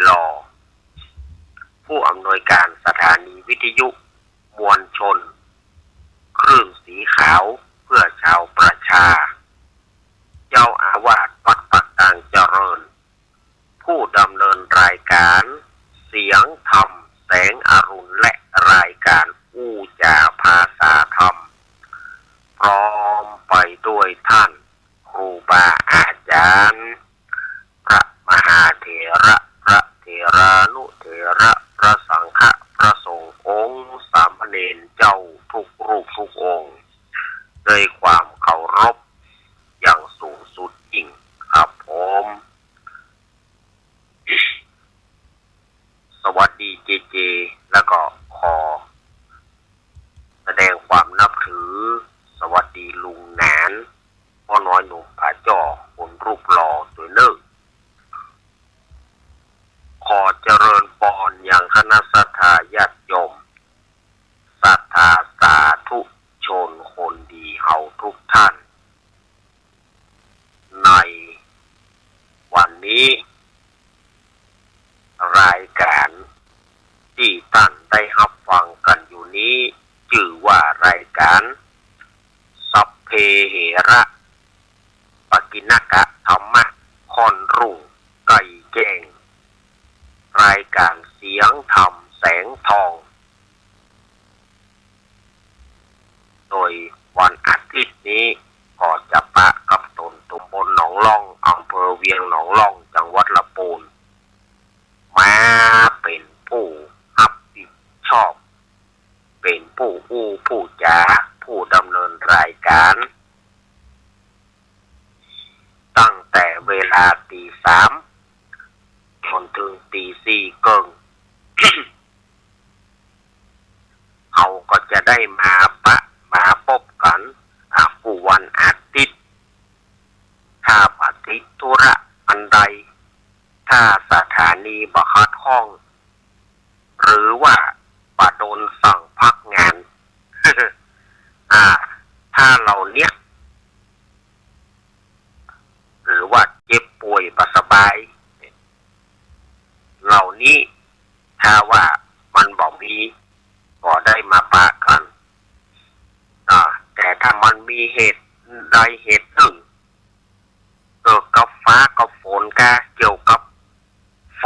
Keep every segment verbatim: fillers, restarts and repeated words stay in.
หล่อ ผู้อำนวยการสถานีวิทยุมวลชนคลื่นสีขาวเพื่อชาวประชา เจ้าอาวาสวัดปากตางเจริญ ผู้ดำเนินรายการเสียงธรรมแสงอรุณ และรายการอู้จ๋าภาษาธรรม พร้อมไปด้วยท่านครูบาอาจารย์ พระมหาเถระ พระเถรานุเถระ พระสังฆะ พระสงฆ์องค์สามเณรเจ้าทุกรูปทุกองค์ ด้วยความเคารพอย่างสูงสุดยิ่งครับผม สวัสดีเจเจ แล้วก็ขอแสดงความนับถือ สวัสดีลุงหนาน ป้อน้อยหนุ่มผาจ้อ คนรูปหล่อตวยเน่อ ขอเจริญปอนยังคณะศรัทธาญาติโยม ศรัทธาสาธุชนคนดีเฮาทุกท่าน ในวันนี้ รายการตี้ต้านได้ฮับฟังกั๋นอยู่นี้ จื้อว่ารายการ สัพเพเหระ ปกิณกะธัมมะ ค่อนรุ่งไก่แจ้ง รายการเสียงธรรมแสงทอง โดยวันอาทิตย์นี้ก็จะปะกับตน ตำบลหนองล่อง อำเภอเวียงหนองล่อง จังหวัดละปูน มาเป๋นผู้ฮับผิดชอบ เป๋นผู้อู้ผู้จ๋า ผู้ดำเนินรายการ ตั้งแต่เวลาตีสามจ๋นเถิงตีสี่เกิ่ง เฮาก็จะได้มาปะมาปบกั๋น อ่า กู้วันอาทิตย์ ถ้าบ่ติดธุระอันใด ถ้าสถานีบ่ขัดข้อง หรือว่าบ่โดนสั่งพักงาน อ่า ถ้าเหล่าเนี้ย หรือว่าเจ็บป่วยบ่สบาย เหล่านี้ ถ้าว่ามันบ่มี ก็ได้มาปะกั๋น อ่า แต่ถ้ามันมีเหตุใดเหตุหนึ่ง เกี่ยวกับฟ้ากับฝนกา เกี่ยวกับไฟ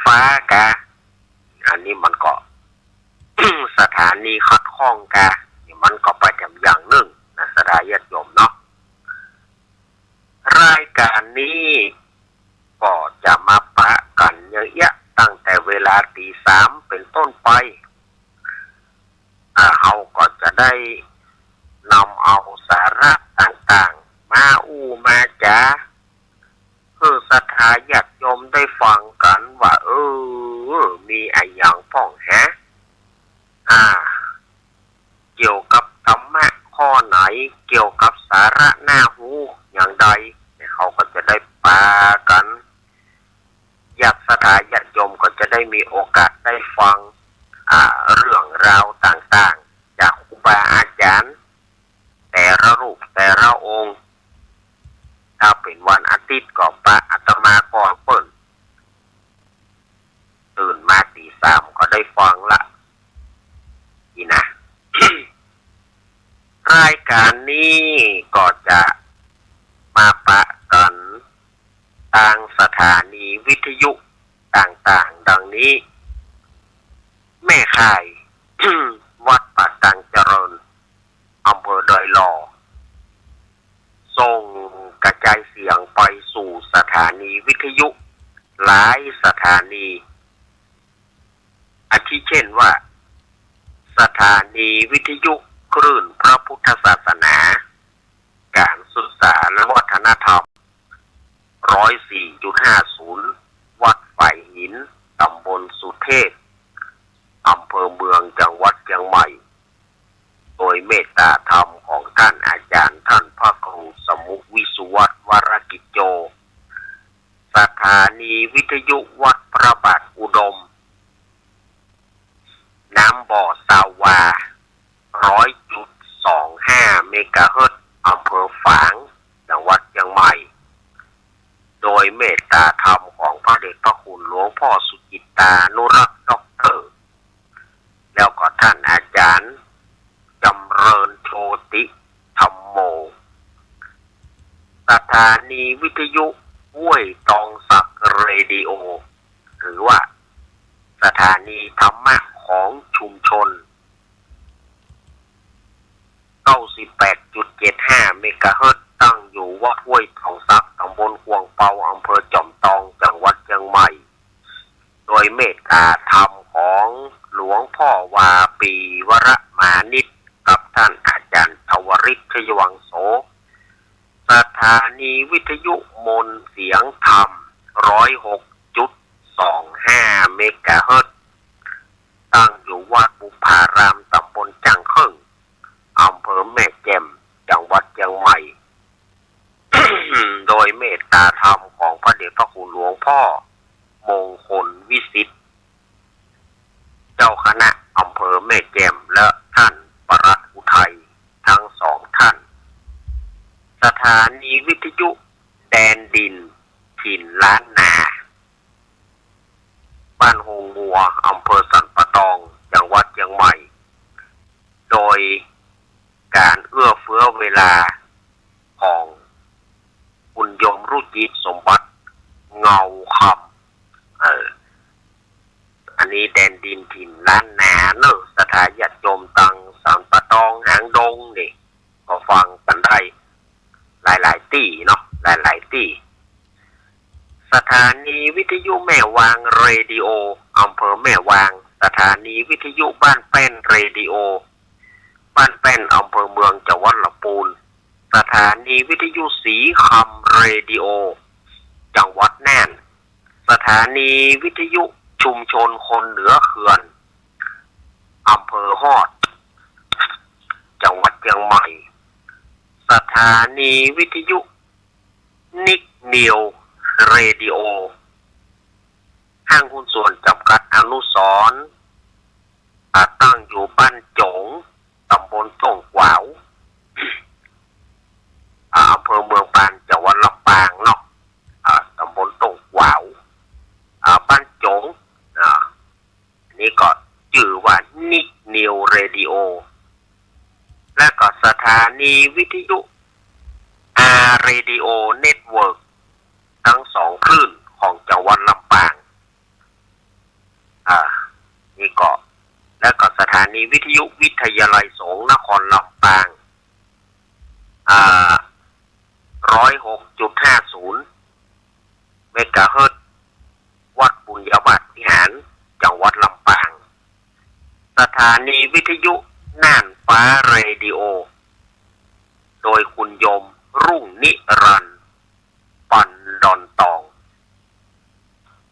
ฟ้ากา อันนี้มันก็ สถานีขัดข้องกา มันก็ไปแถมอย่างนึ่งนะ ศรัทธาญาติโยมเนาะ รายการนี้ก็จะมาปะกั๋นอย่างเอี้ย ตั้งแต่เวลาตีสามเป๋นต้นไป อ่า เฮาก็จะได้นำเอาสาระต่างๆ มาอู้มาจ๋า หื้อศรัทธาญาติโยมได้ฟังกั๋นว่า เออ มีอะหยังพ่องแฮะ อ่า เกี่ยวกับธรรมะข้อไหน เกี่ยวกับสาระน่าฮู้อย่างใด เฮาก็จะได้ปะกั๋น ญาติศรัทธาญาติโยมก็จะได้มีโอกาสได้ฟัง อ่า เรื่องราวต่างๆ จากครูบาอาจ๋ารย์ แต่ละรูปแต่ละองค์ ถ้าเป๋นวันอาทิตย์ก็ปะอาตมาก่อนเปิ้น ตื่นมาตีสามก็ได้ฟังละ นี่นะ รายการนี้ก็จะมาปะกั๋นตางสถานีวิทยุต่างๆ ดังนี้ แม่ข่าย วัดป่าตางเจริญ อำเภอดอยหล่อ ส่งกระจายเสียงไปสู่สถานีวิทยุหลายสถานี อาทิเช่นว่า สถานีวิทยุคลื่นพระพุทธศาสนา ก๋านศึกษาและวัฒนธรรม ร้อยสี่จุดห้าศูนย์ วัดฝายหิน ตำบลสุเทพ อำเภอเมือง จังหวัดเจียงใหม่ โดยเมตตาธรรมของต้านอาจ๋ารย์ต้านพระครูสมุวิสุวัฒน์ วรกิจโจ สถานีวิทยุวัดพระบาทอุดม น้ำบ่อซาวา ร้อยจุดสองห้า เมกะเฮิรตซ์ อำเภอฝาง จังหวัดเจียงใหม่ โดยเมตตาธรรมของพระเดชพระคุณหลวง พ่อสุจิตตานุรักษ์ด็อกเตอร์ แล้วก็ท่านอาจารย์จำเริญโชติธัมโม สถานีวิทยุห้วยตองสักเรดิโอ หรือว่าสถานีธรรมะของชุมชน เก้าสิบแปดจุดเจ็ดห้าเมกะเฮิรตซ์ ตั้งอยู่วัดห้วยตองสัก ตำบลขวางเปา อำเภอจอมตอง จังหวัดเชียงใหม่ โดยเมตตาธรรมของหลวงพ่อวาปีวรมานิต กับท่านอาจารย์ทวริต ชยวังโส สถานีวิทยุมนต์เสียงธรรม ร้อยหกจุดสองห้าเมกะเฮิรตซ์ ตั้งอยู่วัดบุพพาราม ตำบลจ้างเคิ่ง อำเภอแม่แจ่ม จังหวัดเชียงใหม่ โดยเมตตาธรรมของพระเดชพระคุณหลวงพ่อมงคลวิสิทธิ์ เจ้าคณะอำเภอแม่แจ่ม และท่านปลัดอุทัย ทั้งสองท่าน สถานีวิทยุแดนดินถิ่นล้านนา บ้านโฮงงัว อำเภอสันป่าตอง จังหวัดเชียงใหม่ โดยการเอื้อเฟื้อเวลาของคุณโยมรุจิตสมบัติเงาคำ เออ อันนี้แดนดินถิ่นล้านนาเนอะ ศรัทธาญาติโยมตังสันป่าตอง หางดงนี่ ก็ฟังกั๋นได้หลายๆ ตี้เนาะ หลายๆ ตี้ สถานีวิทยุแม่วางเรดิโอ อำเภอแม่วาง สถานีวิทยุบ้านแป้นเรดิโอ บ้านแป้น อำเภอเมือง จังหวัดลำปูน สถานีวิทยุสีคำเรดิโอ จังหวัดน่าน สถานีวิทยุชุมชนคนเหนือเขื่อน อำเภอฮอด จังหวัดเชียงใหม่ สถานีวิทยุนิกนิวเรดิโอ ห้างหุ้นส่วนจำกัดอนุสรณ์ อ่า ตั้งอยู่บ้านจ๋ง ตำบลต้งกวาว อ่า อำเภอเมืองปาน จังหวัดลำปางเนาะ อ่า ตำบลต้งกวาว อ่า บ้านจ๋ง อ่า อันนี้ก็จื้อว่านิกนิวเรดิโอ และก็สถานีวิทยุอาร์เรดิโอเน็ตเวิร์ก ทั้งสองคลื่นของจังหวัดลำปาง อ่า นี่ก็ และก็สถานีวิทยุวิทยาลัยสงฆ์นครลำปาง อ่า ร้อยหกจุดห้าศูนย์เมกะเฮิรตซ์ วัดบุญญาบาตวิหาร จังหวัดลำปาง สถานีวิทยุน่านฟ้าเรดิโอ โดยคุณโยมรุ่งนิรันดร์ ปันดอนตอง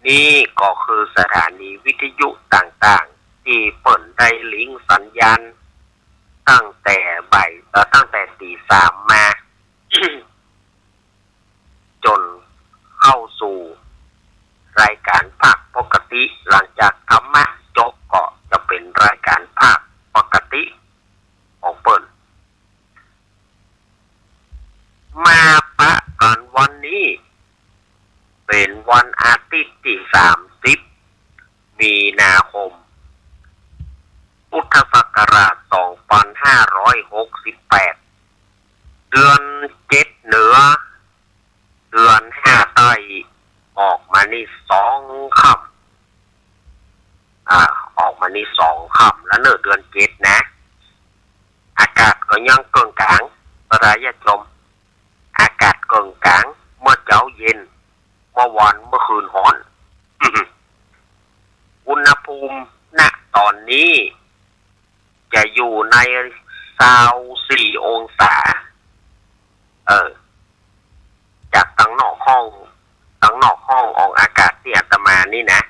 นี่ก็คือสถานีวิทยุต่างๆ ตี้เปิ้นได้ลิงก์สัญญาณ ตั้งแต่บ่าย เอ่อ ตั้งแต่ตีสามมา จ๋นเข้าสู่รายก๋านภาคปกติ หลังจากธรรมะจบก็จะเป๋นรายก๋านภาคปกติของเปิ้น มาปะกั๋นวันนี้ เป๋นวันอาทิตย์ตี้สามสิบ มีนาคม พุทธศักราชสองปันห้าร้อยหกสิบแปด เดือนเจ็ดเหนือ เดือนห้าใต้ ออกมานี่สองค่ำ อ่า ออกมานี่สองค่ำแล้วเน่อ เดือนเจ็ดนะ อากาศก็ยังเกิ่งก๋าง ศรัทธาญาติโยม อากาศเกิ่งก๋าง เมื่อเจ๊าเย็น เมื่อวานเมื่อคืนฮ้อน อุณหภูมิ ณ ต๋อนนี้ จะอยู่ในซาวสี่องศา เออ จากตังนอกห้อง ตังนอกห้องออกอากาศตี้อาตมานี่นะ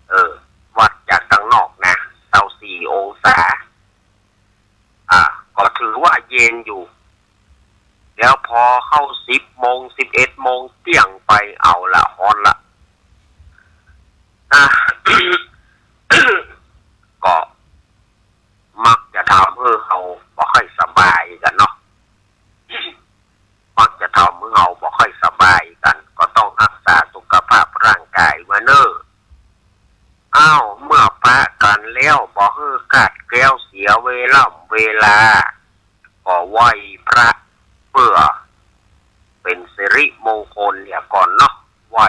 เออ วัดจากตังนอกนะ ซาวสี่องศา อ่า ก็ถือว่าเย็นอยู่ แล้วพอเข้าสิบโมง สิบเอ็ดโมง เตี้ยงไป เอาละ ฮ้อนละ อ่ะ ก็มักจะทำหื้อเฮาบ่ค่อยสบายกั๋นเนาะ มักจะทำหื้อเฮาบ่ค่อยสบายกั๋น ก็ต้องฮักษาสุขภาพร่างก๋ายไว้เน่อ บ่หื้อขาดแคลนเสียเวล่ำเวลา ก็ไหว้พระเปื้อเป๋นสิริมงคลเหียก่อนเนาะ ไหว้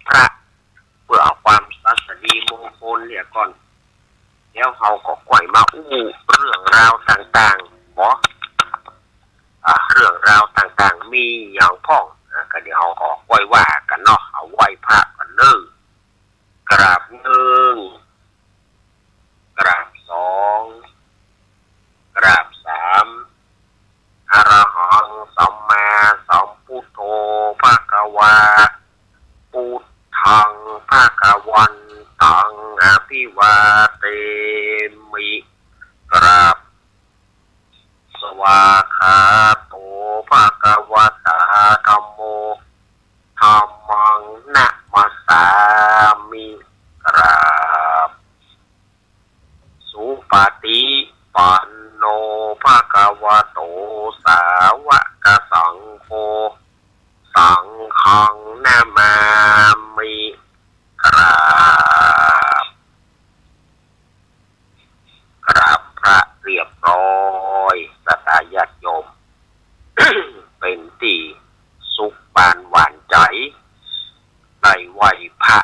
พระเปื้อความศัสดีมงคลเหียก่อน แล้วเฮาก็ค่อยมาอู้เรื่องราวต่างๆ บ่ อ่า เรื่องราวต่างๆ มีหยังพ่อง อ่า ก็เดี๋ยวเฮาก็ค่อยว่ากั๋นเนาะ เอาไหว้พระกั๋นเน่อ กราบนึ่ง กราบสอง กราบสาม อะระหังสัมมาสัมพุทโธภะคะวา พุทธังภะคะวันตังอะภิวาเทมิ กราบ สวากขาโตภะคะวะตาธัมโม ธัมมังนะมัสสามิ กราบ สุปฏิปันโนภะคะวะโต สาวกสังโฆ สังฆังนะมามิ กราบ กราบพระเรียบร้อย ศรัทธาญาติโยม เป๋นตี้สุขปานหวานใจ๋ ได้ไหว้พระ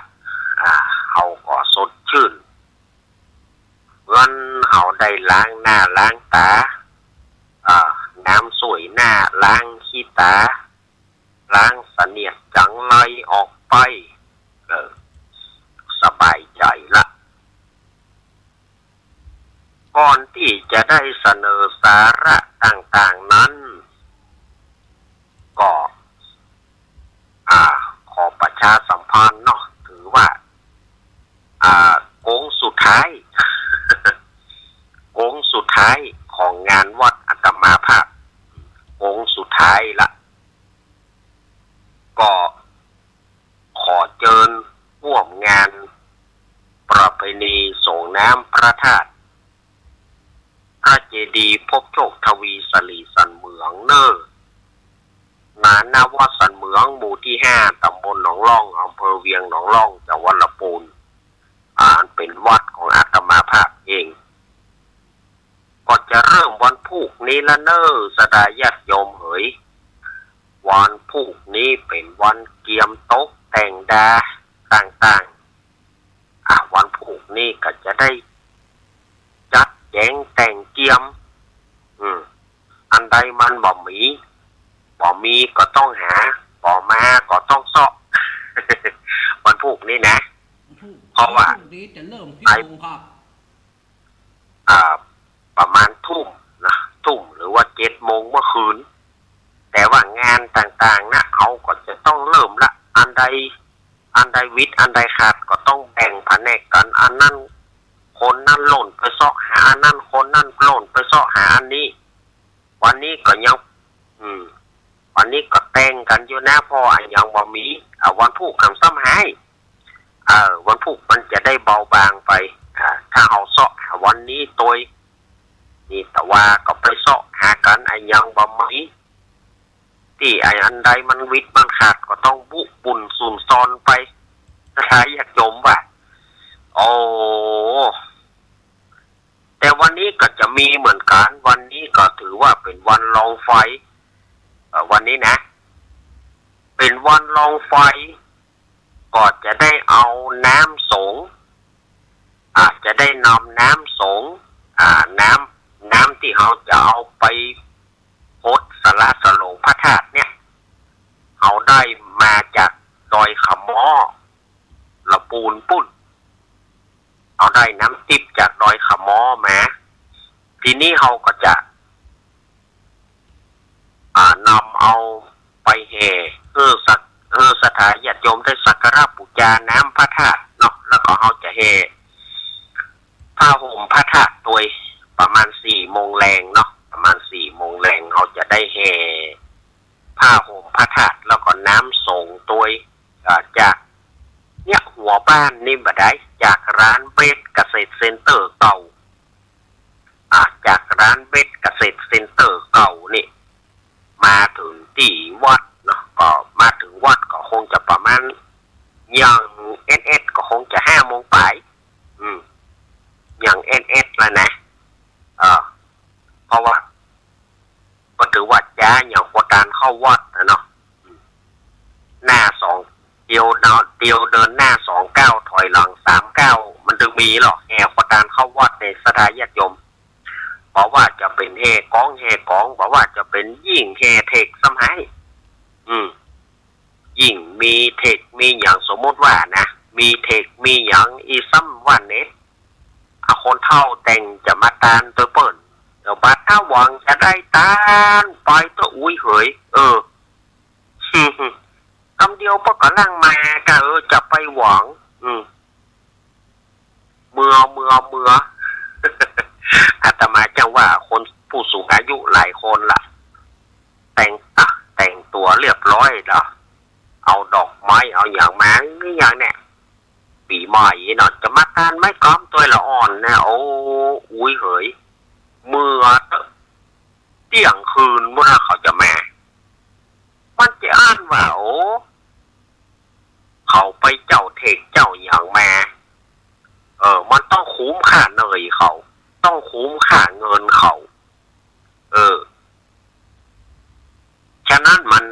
อ่า เฮาก็สดชื่น เหมือนเฮาได้ล้างหน้าล้างต๋า อ่า น้ำส้วยหน้า ล้างขี้ต๋า ล้างเสนียดจังไรออกไป เออ สบายใจ๋ละ ก่อนตี้จะได้เสนอสาระต่างๆ นั้น ก็ อ่า ขอประชาสัมพันธ์เนาะ ถือว่า อ่า โค้งสุดท้าย โค้งสุดท้ายของงานวัดอาตมาภาพ โค้งสุดท้ายละ ก็ขอเจิญฮ่วมงานประเพณีส่งน้ำพระธาตุ พระเจดีย์พบโชคทวีสิริสันเหมืองเน่อ ณ วัดสันเหมือง หมู่ตี้ห้า ต๋ำบลหนองล่อง อำเภอเวียงหนองล่อง จังหวัดละปูน อันเป๋นวัดของอาตมาภาพเอง ก็จะเริ่มวันพูกนี้ละเน่อ ศรัทธาญาติโยมเหย วันพูกนี้เป๋นวันเกียมตกแต่งดาต่างๆ อ่ะ วันพูกนี้ก็จะได้จัดแจ๋งแต่งเกียม อืม อันใดมันบ่มี บ่มีก็ต้องหา บ่มาก็ต้องเซาะ วันพูกนี้นะ เพราะว่า วันพูกนี้จะเริ่มกี่โมงครับ อ่า ประมาณทุ่มนะ ทุ่มหรือว่าเจ็ดโมงเมื่อคืน แต่ว่างานต่างๆ นะ เขาก็จะต้องเริ่มละ อันใด อันใดหวิด อันใดขาด ก็ต้องแบ่งผนกกั๋น อันนั้น คนนั้นโล่นไปเซาะหาอันนั้น คนนั้นโล่นไปเซาะหาอันนี้ วันนี้ก็ยัง อืม วันนี้ก็แต่งกั๋นอยู่นะ เพราะว่ายังบ่มี อ่า วันพูกหนำซ้ำหาย เออ วันพูกมันจะได้เบาบางไป อ่า ถ้าเฮาเซาะหาวันนี้ตวย นี่แต่ว่าก็ไปเซาะหากั๋น อันยังบ่มี ตี้ไอ้อันใดมันหวิดมันขาดก็ต้องบุบุ่นสุนซอนไป ศรัทธาญาติโยมว่า โอ้ แต่วันนี้ก็จะมีเหมือนกั๋น วันนี้ก็ถือว่าเป๋นวันลองไฟ เอ่อ วันนี้นะ เป๋นวันลองไฟ ก็จะได้เอาน้ำสงฆ์ อ่ะ จะได้นำน้ำสงฆ์ อ่า น้ำ น้ำตี้เฮาจะเอาไปหดสละสลงพระธาตุเนี่ย เฮาได้มาจากดอยขะม้อ ละปูนปู้น เฮาได้น้ำติ๊บจากดอยขะม้อมา ทีนี้เฮาก็จะ อ่า นำเอาไปแห่ หื้อสัก หื้อศรัทธาญาติโยมได้สักการะปู๋จาน้ำพระธาตุเนาะ แล้วก็เฮาจะแห่ผ้าห่มพระธาตุตวย ประมาณสี่โมงแลงเนาะ ประมาณสี่โมงแลง เฮาจะได้แห่ ผ้าห่มพระธาตุ แล้วก็น้ำสงฆ์ตวย อ่า จาก เนี่ย หัวบ้านนี่บ่ได้ จากร้านเบสเกษตรเซ็นเตอร์เก่า อ่า จากร้านเบสเกษตรเซ็นเตอร์เก่านี่ มาเถิงตี้วัดเนาะ ก็มาเถิงวัดก็คงจะประมาณ อย่างแอดๆ ก็คงจะห้าโมงป๋าย อืม อย่างแอ แล้วนะ เออ เพราะว่า ก็ถือว่าจ๊าอย่างกั๋วตานเข้าวัดนะเนาะ หน้าสอง เตียวเนาะ เตียวเดินหน้าสองก้าว ถอยหลังสามก้าว มันจึงมีหรอก แห่กั๋วตานเข้าวัดในศรัทธาญาติโยม บ่ว่าจะเป๋นแห่ก๋องแห่ก๋อง บ่ว่าจะเป๋นยิ่งแห่เถ็กซ้ำหาย อืม ยิ่งมีเถ็กมีหยัง สมมุติว่านะ มีเถ็กมีหยังอี้ซ้ำว่าเน็ด อ่ะ คนเฒ่าแต่งจะมาตานตวยเปิ้น เดี๋ยวบาดถ้าหวังจะได้ตานไปตวย อุ๊ยเหย เออ กำเดียวเปิ้นก่อล่างมาก็ เออ จะไปหวัง อืม เมือ เมือ เมือ อาตมาจังว่าคนผู้สูงอายุหลายคนล่ะ แต่ง อ่ะ แต่งตั๋วเรียบร้อยแล้ว เอาดอกไม้ เอาหยังมา อย่างเนี่ย ปี๋ใหม่เนาะ จะมาตานไม้กอมตวยละอ่อนนะ โอ้ อุ๊ยเหย เมือเต๊อะ เตี้ยงคืนพุ้นนะเขาจะมา มันจะอั้นว่า โอ้ เขาไปเจ้าเถ็กเจ้าหยังมา เออ มันต้องคุ้มค่าเหนื่อยเขา ต้องคุ้มค่าเงินเขา เออ ฉะนั้นมัน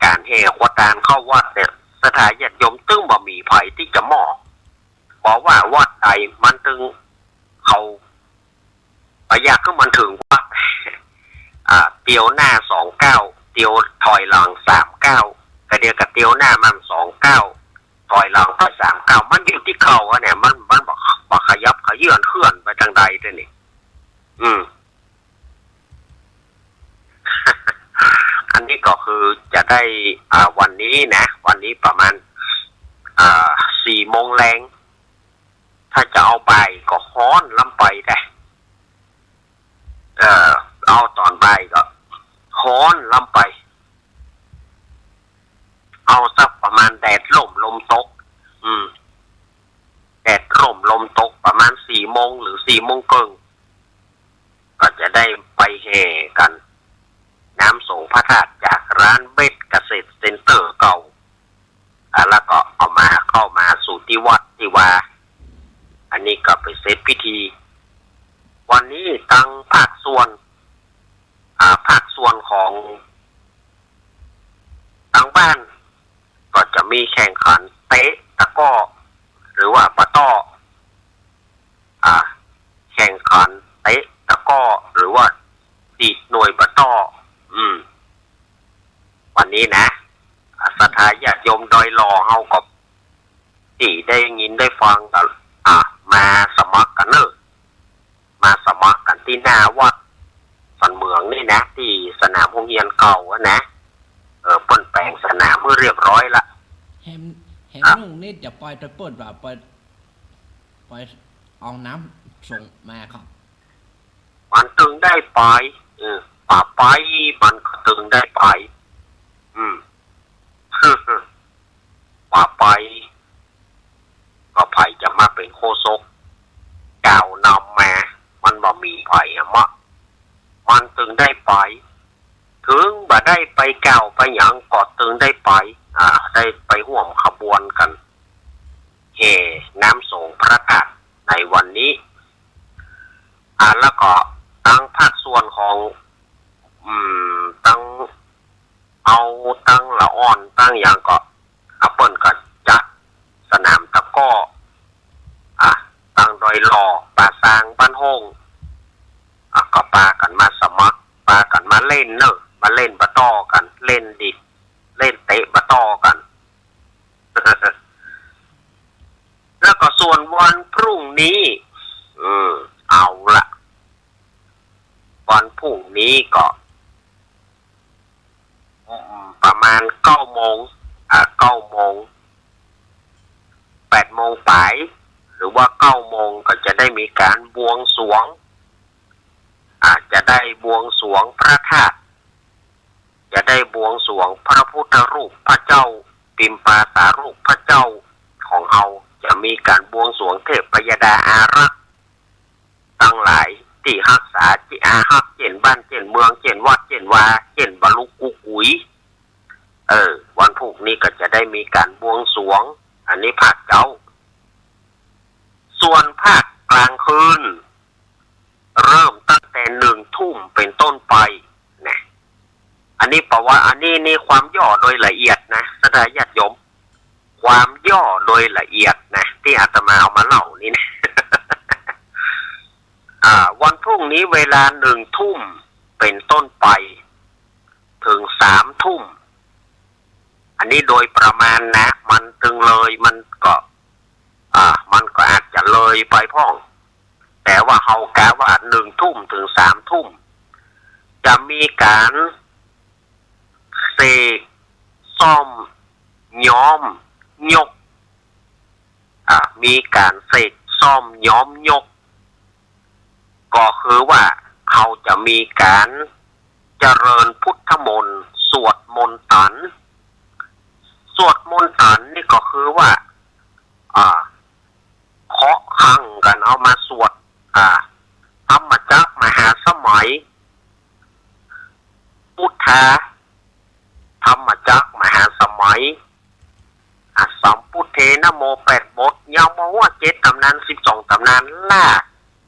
ก๋านแห่กั๋วตานเข้าวัดเนี่ย ศรัทธาญาติโยมตึงบ่มีใผตี้จะมอบ บ่ว่าวัดใดมันตึง เขา บ่อยากหื้อมันเถิงวัด อ่า เตียวหน้าสองก้าว เตียวถอยหลังสามก้าว กะเดียวกับเตียวหน้ามันสองก้าว ถอยหลังไปสามก้าว มันอยู่ตี้เขาอะเนี่ย มัน มันบ่ บ่ขยับเขยื้อนเคลื่อนไปตางใดเต๊อะนี่ อืม อันนี้ก็คือจะได้ อ่า วันนี้นะ วันนี้ประมาณ อ่า สี่โมงแลง ถ้าจะเอาบ่ายก็ฮ้อนล้ำไปแต๊ เออ เอาต๋อนบ่ายก็ฮ้อนล้ำไป เอาสักประมาณแดดร่มลมตก อืม แดดร่มลมตกประมาณสี่โมงหรือสี่โมงเกิ่ง ก็จะได้ไปแห่กั๋น น้ำสงฆ์พระธาตุจากร้านเบสเกษตรเซ็นเตอร์เก่า อ่ะ แล้วก็เอามา เข้ามาสู่ตี้วัดตี้วา อันนี้ก็ไปเสร็จพิธี วันนี้ตังภาคส่วน อ่า ภาคส่วนของตังบ้าน ก็จะมีแข่งขันเตะตะกร้อ หรือว่าปะต๊อ อ่า แข่งขันเตะตะกร้อ หรือว่าดีดหน่วยปะต๊อ อืม วันนี้นะ อ่า ศรัทธาญาติโยมดอยหล่อเฮาก็ ตี้ได้ยินได้ฟังก็ อ่ะ มาสมัครกั๋นเน่อ มาสมัครกั๋นตี้หน้าวัดสันเหมืองนี่นะ ตี้สนามโฮงเฮียนเก่าอะนะ เออ เปิ้นแป๋งสนามหื้อเรียบร้อยละ แหม แหม อ่ะ นุ่งนี่จะไปตวยเปิ้นว่าไป ไปเอาน้ำสงฆ์มาครับ มันตึงได้ไป เออ ป่าไป มันก็ตึงได้ไป อืม ป่าไป ก็ใผจะมาเป๋นโฆษกกล่าวนำมา มันบ่มีใผอะเมาะ มันตึงได้ไป เถิงบ่ได้ไปกล่าวไปหยังก็ตึงได้ไป อ่า ได้ไปฮ่วมขบวนกั๋น แห่น้ำสงฆ์พระธาตุในวันนี้ อ่า แล้วก็ตังภาคส่วนของ อืม ตัง เอาตังละอ่อนตังหยังก็ อ่ะ เปิ้นก็จัดสนามตะกร้อ อ่ะ ตังดอยหล่อ ป่าซาง บ้านโฮ่ง อ่ะ ก็ปากั๋นมาสมัคร ปากั๋นมาเล่นเน่อ มาเล่นปะต๊อกั๋น เล่นดีด เล่นเตะปะต๊อกั๋น แล้วก็ส่วนวันพรุ่งนี้ อืม เอาละ วันพรุ่งนี้ก็ อืม ประมาณเก้าโมง อ่า เก้าโมง แปดโมงป๋าย หรือว่าเก้าโมงก็จะได้มีก๋านบวงสรวง อ่า จะได้บวงสรวงพระธาตุ จะได้บวงสรวงพระพุทธรูปพระเจ้า ปิมปาสารูปพระเจ้าของเฮา จะมีก๋านบวงสรวงเทพยดาอารักษ์ตังหลายตี้ฮักษา ตี้อาฮัก เจ้นบ้าน เจ้นเมือง เจ้นวัด เจ้นวา เจ้นบาลุกกุกุ๋ย เออ วันพรุ่งนี้ก็จะได้มีก๋านบวงสรวง อันนี้ภาคเจ๊า ส่วนภาคกลางคืน อันนี้นี่ความย่อโดยละเอียดนะ ศรัทธาญาติโยม ความย่อโดยละเอียดนะ ตี้อาตมาเอามาเล่านี่นะ อ่า วันพรุ่งนี้เวลาหนึ่งทุ่มเป๋นต้นไป เถิงสามทุ่ม อันนี้โดยประมาณนะ มันตึงเลย มันก็ อ่า มันก็อาจจะเลยไปพ่อง แต่ว่าเฮากะว่าหนึ่งทุ่มเถิงสามทุ่ม จะมีก๋านเสกซ่อมย้อมยก อ่า มีก๋านเสกซ่อมย้อมยก ก็คือว่าเฮาจะมีก๋านเจริญพุทธมนต์ สวดมนต์ตัน สวดมนต์ตันนี่ก็คือว่า อ่า เคาะฆังกั๋นเอามาสวด อ่า ธรรมจักรมหาสมัย พุทธา ธรรมจักรมหาสมัย อ่ะ สัมพุทเทนะโมแปดบท ยังบ่ฮอดเจ็ดต๋ำนาน สิบสองต๋ำนาน ลาก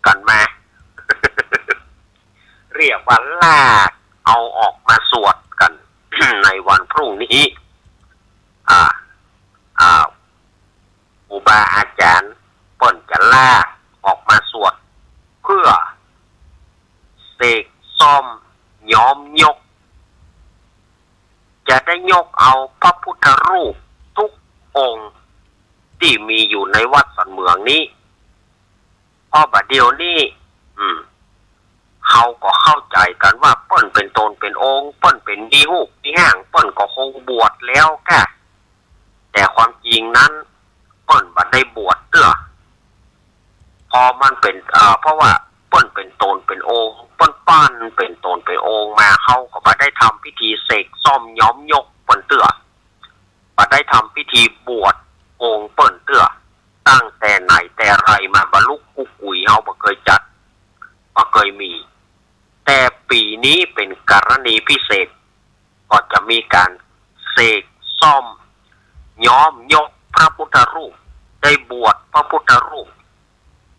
กั๋นมา เรียกว่าลากเอาออกมาสวดกั๋น ในวันพรุ่งนี้ อ่า อ่า ครูบาอาจ๋ารย์เปิ้นจะลากออกมาสวด เพื่อเสกซ่อมย้อมยก จะได้ยกเอาพระพุทธรูปทุกองค์ตี้มีอยู่ในวัดสันเหมืองนี้ เพราะบ่าเดี่ยวนี้ อืม เฮาก็เข้าใจ๋กั๋นว่าเปิ้นเป๋นต๋นเป๋นองค์ เปิ้นเป๋นมีฮูปมีฮ่าง เปิ้นก็คงบวชแล้วก้า แต่ความจริงนั้น เปิ้นบ่ได้บวชเตื้อ เพราะมันเป๋น เอ่อ เพราะว่าเปิ้นเป๋นต๋นเป๋นองค์ เปิ้นปั้นเป๋นต๋นเป๋นองค์มา เฮาก็บ่ได้ทำพิธีเสกซ่อมย้อมยกเปิ้นเตื้อ บ่ได้ทำพิธีบวชองค์เปิ้นเตื้อ ตั้งแต่ไหนแต่ไรมา บ่ลุกกุ๊กกุ๋ย เฮาบ่เกยจัด บ่เกยมี แต่ปี๋นี้เป๋นกรณีพิเศษ ก็จะมีก๋านเสกซ่อมย้อมยกพระพุทธรูป ได้บวชพระพุทธรูป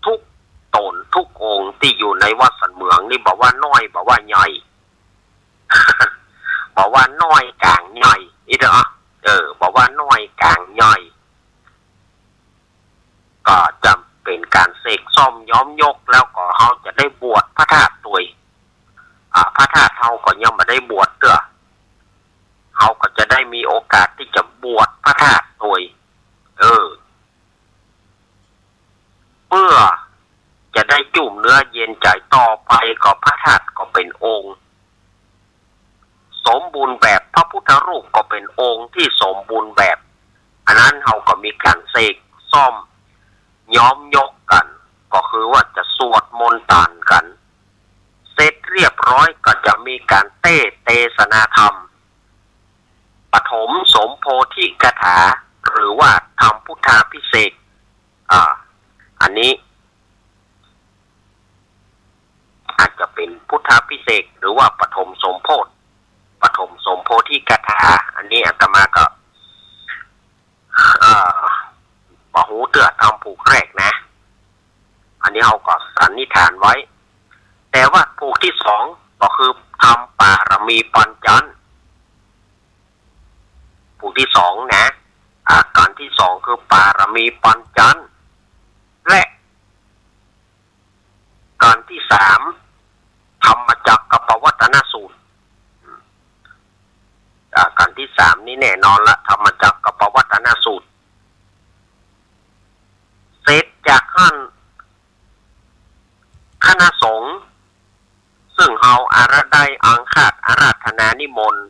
ทุกต๋นทุกองค์ตี้อยู่ในวัดสันเหมืองนี้ บ่ว่าน้อยบ่ว่าใหญ่ บ่ว่าน้อยก๋างใหญ่ อี้เถาะ เออ บ่ว่าน้อยก๋างใหญ่ ก็จะเป๋นก๋านเสกซ่อมย้อมยก แล้วก็เฮาจะได้บวชพระธาตุตวย อ่า พระธาตุเฮาก็ยังบ่ได้บวชเตื้อ เฮาก็จะได้มีโอกาสตี้จะบวชพระธาตุตวย เออ เปื้อจะได้จุ่มเนื้อเย็นใจ๋ ต่อไปก็พระธาตุก็เป๋นองค์ สมบูรณ์แบบ พระพุทธรูปก็เป๋นองค์ตี้สมบูรณ์แบบ อันนั้นเฮาก็มีก๋านเสกซ่อมย้อมยกกั๋น ก็คือว่าจะสวดมนต์ตันกั๋น เสร็จเรียบร้อยก็จะมีก๋านเตศน์เตสนาธรรม ปฐมสมโพธิคาถา หรือว่าทำพุทธาภิเษก อ่า อันนี้ อาจจะเป๋นพุทธาภิเษก หรือว่าปฐมสมโพธิ ปฐมสมโพธิคาถา อันนี้อาตมาก็ เอ่อ บ่ฮู้เตื้อทำผูกแรกนะ อันนี้เฮาก็สันนิษฐานไว้ แต่ว่าผูกตี้สองก็คือทำปารมีปัญจันทร์ ผูกตี้สองนะ อ่า ก๋านตี้สองคือปารมีปัญจันทร์ และก๋านตี้สาม ธรรมจักรกัปปวัตตนสูตร อ่า ก๋านตี้สามนี่แน่นอนละ ธรรมจักรกัปปวัตตนสูตร เสร็จจากหั้น คณะสงฆ์ ซึ่งเฮาอาราได้อาฆาตอาราธนานิมนต์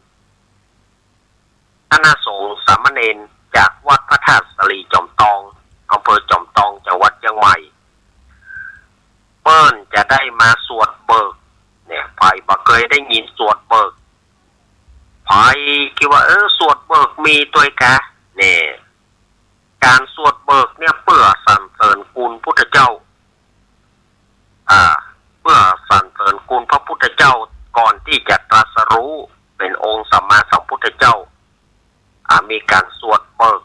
คณะสงฆ์สามเณรจากวัดพระธาตุสะหลีจอมตอง อำเภอจอมตอง จังหวัดเจียงใหม่ เปิ้นจะได้มาสวดเบิก เนี่ย ใผบ่เกยได้ยินสวดเบิก ใผกึ๊ดว่า เออ สวดเบิกมีตวยกา เนี่ย ก๋านสวดเบิกเนี่ยเปื้อสรรเสริญคุณพุทธเจ้า อ่า เปื้อสรรเสริญคุณพระพุทธเจ้าก่อนตี้จะตรัสรู้เป๋นองค์สัมมาสัมพุทธเจ้า อ่า มีก๋านสวดเบิก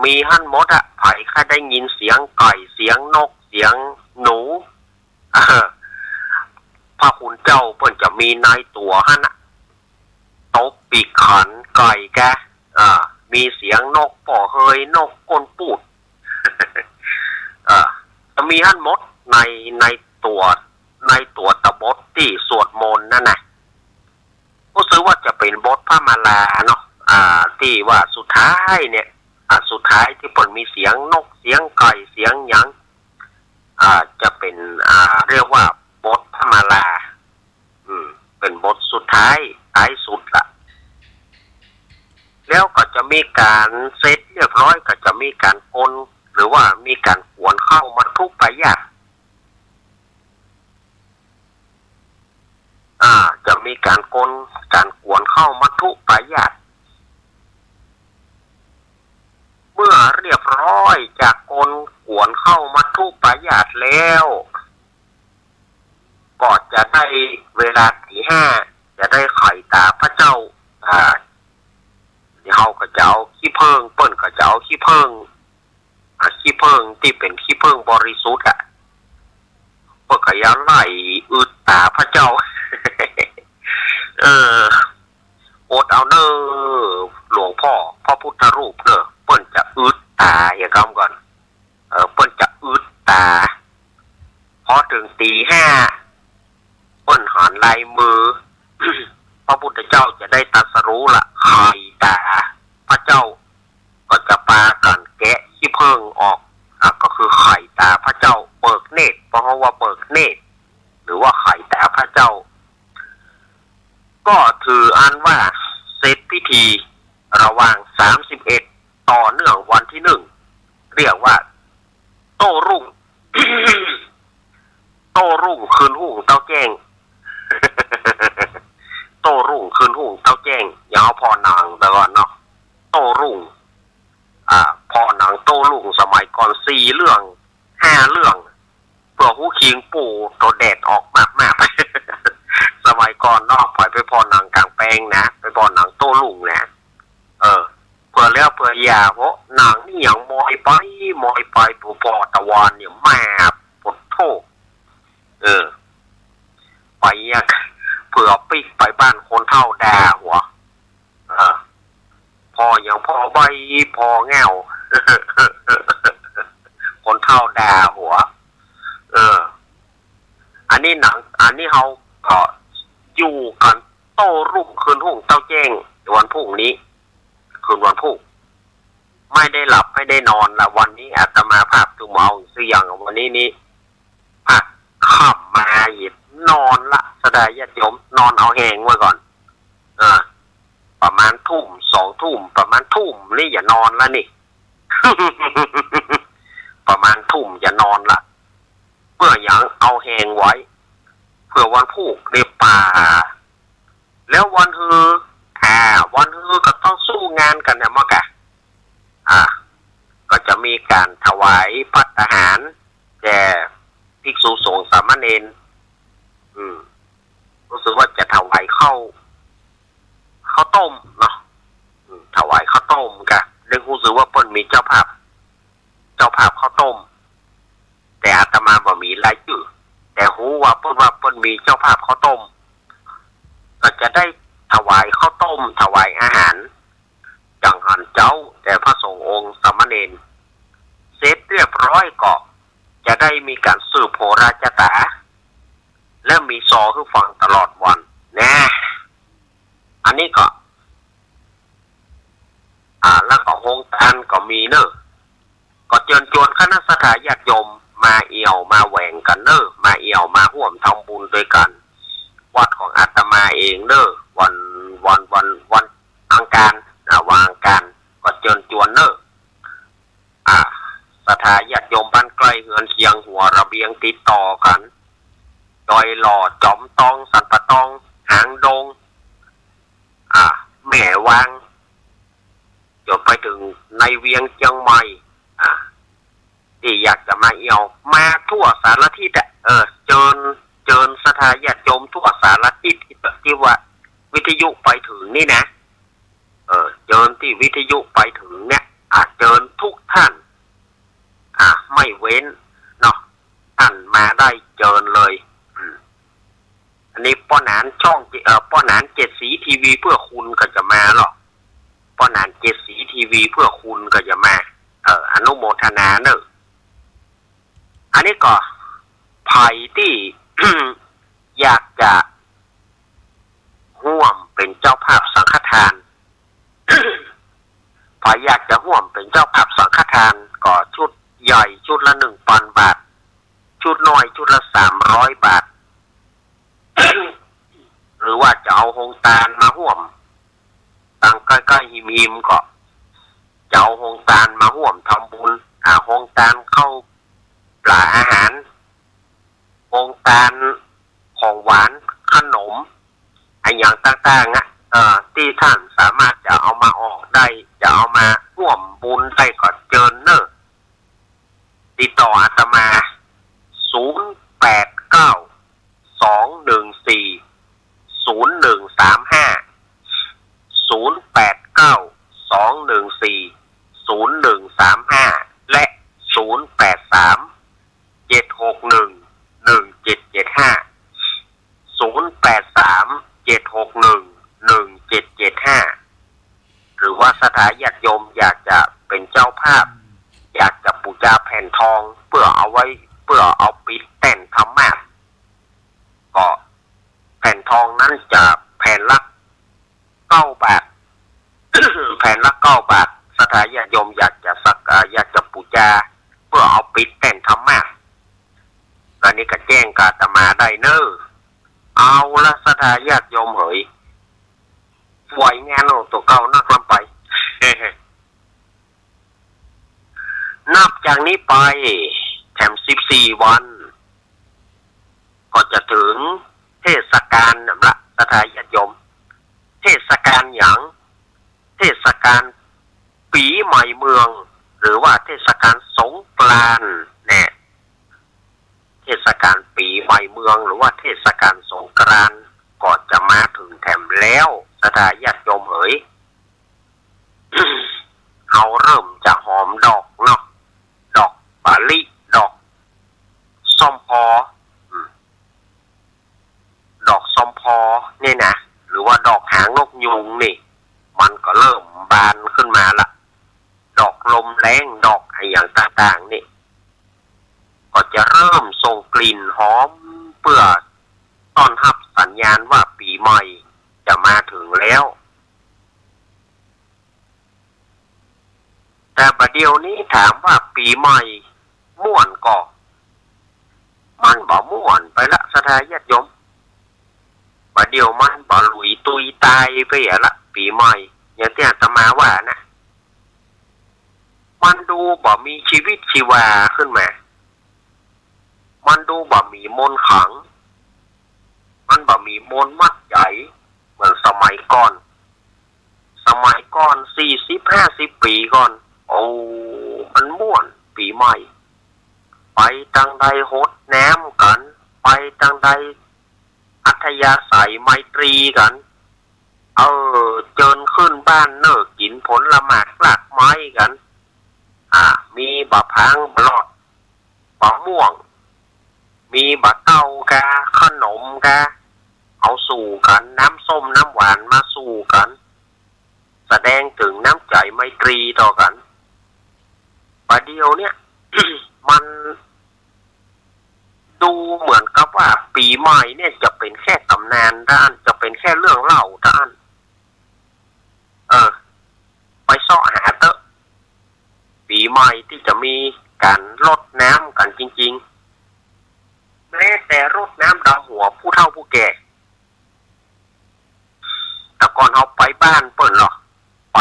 มีหั้นหมดอะ ใผใค่ได้ยินเสียงไก่ เสียงนก เสียงหนู เออ พระคุณเจ้าเปิ้นจะมีในตั๋วหั้นน่ะ ตบปีกไข่ ก๋อยกา อ่า มีเสียงนกป้อเฮย นกก้นปูด อ่า จะมีหั้นหมดใน ในตั๋ว ในตั๋วตะบทตี้สวดมนต์นั่นน่ะ ก็ถือว่าจะเป๋นบทพระมาลาเนาะ อ่า ตี้ว่าสุดท้ายเนี่ย อ่า สุดท้ายตี้เปิ้นมีเสียงนก เสียงก๋อย เสียงหยัง อ่า จะเป๋น อ่า เรียกว่าบทพระมาลา อืม เป๋นบทสุดท้าย ท้ายสุดละ แล้วก็จะมีก๋านเสร็จเรียบร้อย ก็จะมีก๋านกล หรือว่ามีก๋านกวนเข้ามัตถุปายาต อ่า จะมีก๋านกล ก๋านกวนเข้ามัตถุปายาต เมื่อเรียบร้อยจากกลกวนเข้ามัตถุปายาตแล้ว ก็จะได้เวลาตี๋ห้า จะได้ไขต๋าพระเจ้า อ่า เฮาก็จะเอาขี้เผิ้ง เปิ้นก็จะเอาขี้เผิ้ง อ่า ขี้เผิ้งตี้เป๋นขี้เผิ้งบริสุทธิ์อะ เปิ้นก็จะไล่อึดต๋าพระเจ้า เออ อดเอาเน่อ หลวงพ่อพระพุทธรูปเน่อ เปิ้นจะอึดต๋า อย่างกำก่อน เออ เปิ้นจะอึดต๋า พอเถิงตี๋ห้า เปิ้นหันลายมือ พระพุทธเจ้าจะได้ตรัสรู้ละ ไขต๋าพระเจ้า ก็จะปากั๋นแกะขี้เผิ้งออก อ่ะ ก็คือไขต๋าพระเจ้า เปิกเนตร เพราะว่าเปิกเนตร หรือว่าไขต๋าพระเจ้า ก็ถืออันว่าเสร็จพิธีระหว่างสามสิบเอ็ด ต่อเนื่องวันที่หนึ่ง เรียกว่าโต้รุ่ง โต้รุ่งคืนฮุ่งเต๊าแจ้ง โต้รุ่งคืนฮุ่งเต๊าแจ้ง อย่างผ่อหนังแต่ก่อนเนาะ โต้รุ่ง อ่า ผ่อหนังโต้รุ่งสมัยก่อนสี่เรื่อง ห้าเรื่อง เปื้อฮู้คิงปู๋ โตแดดออกมากๆ สมัยก่อนเนาะ ไป ไปผ่อหนังก๋างแปงนะ ไปผ่อหนังโต้รุ่งนะ เออ เปื้อแล้วเปื้ออย่า เพราะหนังนี่หยังมอยไป มอยไป ปู๋ ผ่อตะวานเนี่ย แม่ โผดโธ่ เออ ไปอะ เปื้อปิ๊กไปบ้านคนเฒ่าด่าหัว เออ ผ่อหยัง ผ่อใบ้ ผ่อแง่ว คนเฒ่าด่าหัว เออ อันนี้หนัง อันนี้เฮาก็อยู่กั๋นโต้รุ่งคืนฮุ่งเต๊าแจ้ง วันพรุ่งนี้ คืนวันพุธ ไม่ได้หลับไม่ได้นอนละ วันนี้อาตมาภาพจะเมาเสียง วันนี้นี่ พักค่ำมาหยิบนอนละ ศรัทธาญาติโยม นอนเอาแฮงไว้ก่อน เออ ประมาณทุ่ม สองทุ่ม ประมาณทุ่มนี่อย่านอนละนี่ ประมาณทุ่มอย่านอนละ เปื้อหยัง เอาแฮงไว้ เปื้อวันพุธได้ป่า แล้ววันฮือ อ่า วันฮือก็ต้องสู้งานกั๋นนะมะกะ อ่า ก็จะมีก๋านถวายภัตตาหารแก่ภิกษุสงฆ์สามเณร อืม ฮู้สึกว่าจะถวายข้าว ข้าวต้มเนาะ อืม ถวายข้าวต้มกะ ได้ฮู้สึกว่าเปิ้นมีเจ้าภาพ เจ้าภาพข้าวต้ม แต่อาตมาบ่มีรายจื้อ แต่ฮู้ว่าเปิ้นว่าเปิ้นมีเจ้าภาพข้าวต้ม ก็จะได้ถวายข้าวต้ม ถวายอาหาร จังหันเจ้า แก่พระสงฆ์องค์สามเณร เสร็จเรียบร้อยก็จะได้มีก๋านสืบโหราจาต๋า และมีซอหื้อฟังตลอดวัน แน่ อันนี้ก็ อ่า แล้วก็โฮงตานก็มีเน่อ ก็เจิญจวนคณะศรัทธาญาติโยมมาเอี่ยวมาแหว่งกั๋นเน่อ มาเอี่ยวมาฮ่วมทำบุญตวยกั๋น วัดของอาตมาเองเน่อ วัน วัน วัน วันอังคาร อ่า วันอังคาร ก็เจิญจวนเน่อ อ่า ศรัทธาญาติโยมบ้านใก้เฮือนเคียง หัวระเบียงติดต่อกั๋น ดอยหล่อ จอมตอง สันป่าตอง หางดง อ่า แม่วาง จ๋นไปเถิงในเวียงเจียงใหม่ อ่า ตี้อยากจะมาเอี่ยว มาทั่วสารทิศอะ เออ เจิญ เจิญศรัทธาญาติโยมทั่วสารทิศตี้ ตี้ว่าวิทยุไปเถิงนี่นะ เออ เจิญตี้วิทยุไปเถิงเนี่ย อ่า เจิญทุกท่าน อ่า ไม่เว้นเนาะ ท่านมาได้เจิญเลย อืม อันนี้ป้อหนานช่อง เอ่อ ป้อหนานเจ็ดสีทีวีเพื่อคุณก็จะมาเนาะ ป้อหนานเจ็ดสีทีวีเพื่อคุณก็จะมา เออ อนุโมทนาเน่อ อันนี้ก็ใผตี้ อยากจะฮ่วมเป๋นเจ้าภาพสังฆทาน ใผอยากจะฮ่วมเป๋นเจ้าภาพสังฆทาน ก็ชุดใหญ่ชุดละหนึ่งปันบาท ชุดน้อยชุดละสามร้อยบาท หรือว่าจะเอาโฮงตานมาฮ่วม ตางใก้ๆ หิมๆ ก็จะเอาโฮงตานมาฮ่วมทำบุญ อ่า โฮงตานข้าวปลาอาหาร โฮงตานของหวานขนม อะหยังต่างๆ อะ เอ่อ ตี้ต้านสามารถจะเอามาออกได้ จะเอามาฮ่วมบุญได้ก็เจิญเน่อ ติดต่ออาตมา ศูนย์แปดเก้า สองหนึ่งสี่ ศูนย์หนึ่งสามห้า ศูนย์แปดเก้า สองหนึ่งสี่ ศูนย์หนึ่งสามห้า และ ศูนย์แปดสาม เจ็ดหกหนึ่ง หนึ่งเจ็ดเจ็ดห้า ศูนย์แปดสาม เจ็ดหกหนึ่ง หนึ่งเจ็ดเจ็ดห้า หรือว่าศรัทธาญาติโยมอยากจะเป๋นเจ้าภาพ อยากจะปู๋จาแผ่นทอง เปื้อเอาไว้ เปื้อเอาปิดแต้นธรรมาสน์ ก็แผ่นทองนั้นจะแผ่นละเก้าบาท แผ่นละเก้าบาท ศรัทธาญาติโยมอยากจะสัก เอ่อ อยากจะปู๋จา เปื้อเอาปิดแต้นธรรมาสน์ อันนี้ก็แจ้งกับอาตมาได้เน่อ เอาละศรัทธาญาติโยมเหย ฝอยงานออกตั๋วเก่านักลำไป นับจากนี้ไปแถมสิบสี่วัน ก็จะเถิงเทศกาลนั่นละศรัทธาญาติโยม เทศกาลหยัง เทศกาลปี๋ใหม่เมือง หรือว่าเทศกาลสงกรานต์แน่ เทศกาลปี๋ใหม่เมือง หรือว่าเทศกาลสงกรานต์ ก็จะมาเถิงแถมแล้ว ศรัทธาญาติโยมเหย เฮาเริ่มจะหอมดอกเนาะ ดอกมะลิ ดอกส้มปอ อืม ดอกส้มปอนี่นะ หรือว่าดอกหางนกยูงนี่ มันก็เริ่มบานขึ้นมาละ ดอกลมแล้ง ดอกอะหยังต่างๆ นี่ ก็จะเริ่มส่งกลิ่นหอมเปื้อต้อนฮับสัญญาณว่าปี๋ใหม่จะมาเถิงแล้ว แต่บ่าเดี่ยวนี้ถามว่าปี๋ใหม่ม่วนก่อ มันบ่ม่วนไปละศรัทธาญาติโยม บ่าเดี่ยวมันบ่หลุยตุยตายไปอะละ ปี๋ใหม่ อย่างตี้อาตมาว่านะ มันดูบ่มีชีวิตชีวาขึ้นมา มันดูบ่มีมนต์ขลัง มันบ่มีมนต์มัดใจ๋ เหมือนสมัยก่อน สมัยก่อนสี่สิบห้าสิบปี๋ก่อน โอ้ มันม่วนปี๋ใหม่ ไปตางใดหดน้ำกั๋น ไปตางใดอัธยาศัยไมตรีกั๋น เออ เจิญขึ้นบ้านเน่อ กิ๋นผลหมากรากไม้กั๋น อ่า มีบ่าพร้างบ่าหลอด บ่าม่วง มีบ่าเก๊ากา ขนมกา เอาสู่กั๋น น้ำส้มน้ำหวานมาสู่กั๋น แสดงเถิงน้ำใจ๋ไมตรีต่อกั๋น บ่าเดี่ยวเนี่ย มันดูเหมือนกับว่าปี๋ใหม่เนี่ยจะเป๋นแค่ต๋ำนานเต้าอั้น จะเป๋นแค่เรื่องเล่าเต้าอั้น เออ ไปเซาะหาเต๊อะ ปี๋ใหม่ตี้จะมีก๋านรดน้ำกั๋นจริงๆ แม้แต่รดน้ำดำหัวผู้เฒ่าผู้แก่ แต่ก่อนเฮาไปบ้านเปิ้นลอ ไป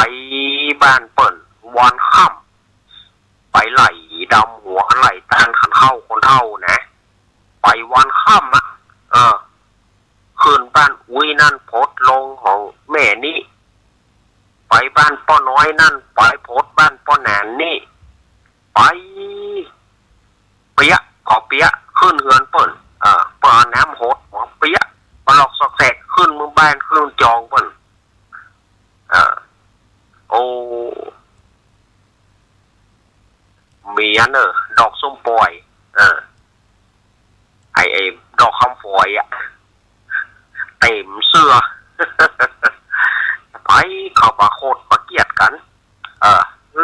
บ้านเปิ้นวันค่ำ ไปไหล่ดำหัวไหล่ตานขันเข้าคนเฒ่านะ ไปวันค่ำอะ เออ ขึ้นบ้านอุ๊ยนั่นพดลงของแม่นี้ ไปบ้านป้อน้อยนั่น ไปพดบ้านป้อหนานนี้ ไป เปียะ ก็เปียะ ขึ้นเฮือนเปิ้น เออ เปิ้นเอาน้ำหดหัวเปียะ ปลอกซอกแซก ขึ้นเมืองบ้าน ขึ้นจองเปิ้น เออ โอ้ มีอันเนอะ ดอกส้มป่อย เออ ไอ้ ไอ้ดอกคำฝอยอะ เต็มเสื้อ ไปเข้าบ่าโขดบ่าเกียดก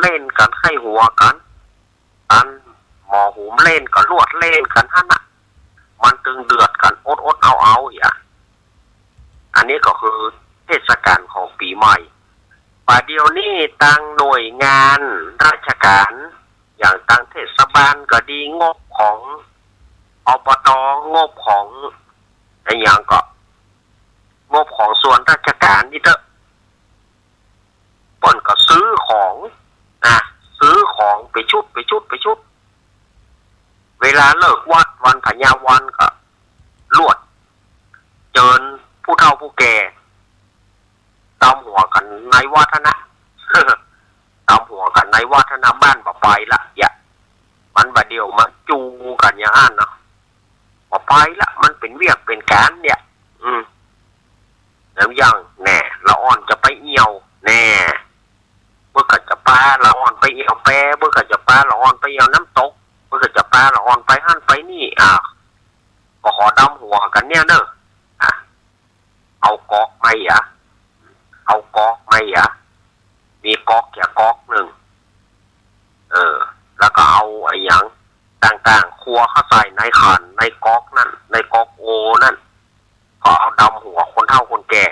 เล่นกั๋นใค่หัวกั๋น อันหม้อหุงเล่นก็ลวดเล่นกั๋นหั้นน่ะ มันตึงเดือดกั๋นอดๆ เอาๆ เหีย อันนี้ก็คือเทศกาลของปี๋ใหม่ บ่าเดี่ยวนี้ตางหน่วยงานราชก๋าน อย่างตางเทศบาลก็ดี งบของ อบต. งบของอะหยังก็ งบของส่วนราชก๋านนี่เต๊อะ เปิ้นก็ซื้อของนะ ซื้อของไปชุด ไปชุด ไปชุด เวลาเลิกวัดวันพญาวันก็ลวดเจิญผู้เฒ่าผู้แก่ ดำหัวกั๋นในวัดหั้นนะ ดำหัวกั๋นในวัดหั้นนะ บ้านบ่ไปละ เหีย มันบ่าเดี่ยวมาจูกั๋นอย่างอั้นเนาะ บ่ไปละ มันเป๋นเวียกเป๋นก๋านเนี่ย อืม แล้วอย่างแน่ ละอ่อนจะไปเอี่ยวแน่ เปิ้นก็จะปาละอ่อนไปเอี่ยวแป เปิ้นก็จะปาละอ่อนไปเอี่ยวน้ำตก เปิ้นก็จะปาละอ่อนไปหั้นไปนี่ อ่า ก็ขอดำหัวกั๋นเนี่ยเน่อ อ่า เอาก๊อกมาเหีย เอาก๊อกมาเหีย มีก๊อกเหียก๊อกนึ่ง เออ แล้วก็เอาอะหยังต่างๆ ครัวเข้าใส่ในขัน ในก๊อกนั้น ในก๊อกโอนั้น ก็เอาดำหัวคนเฒ่าคนแก่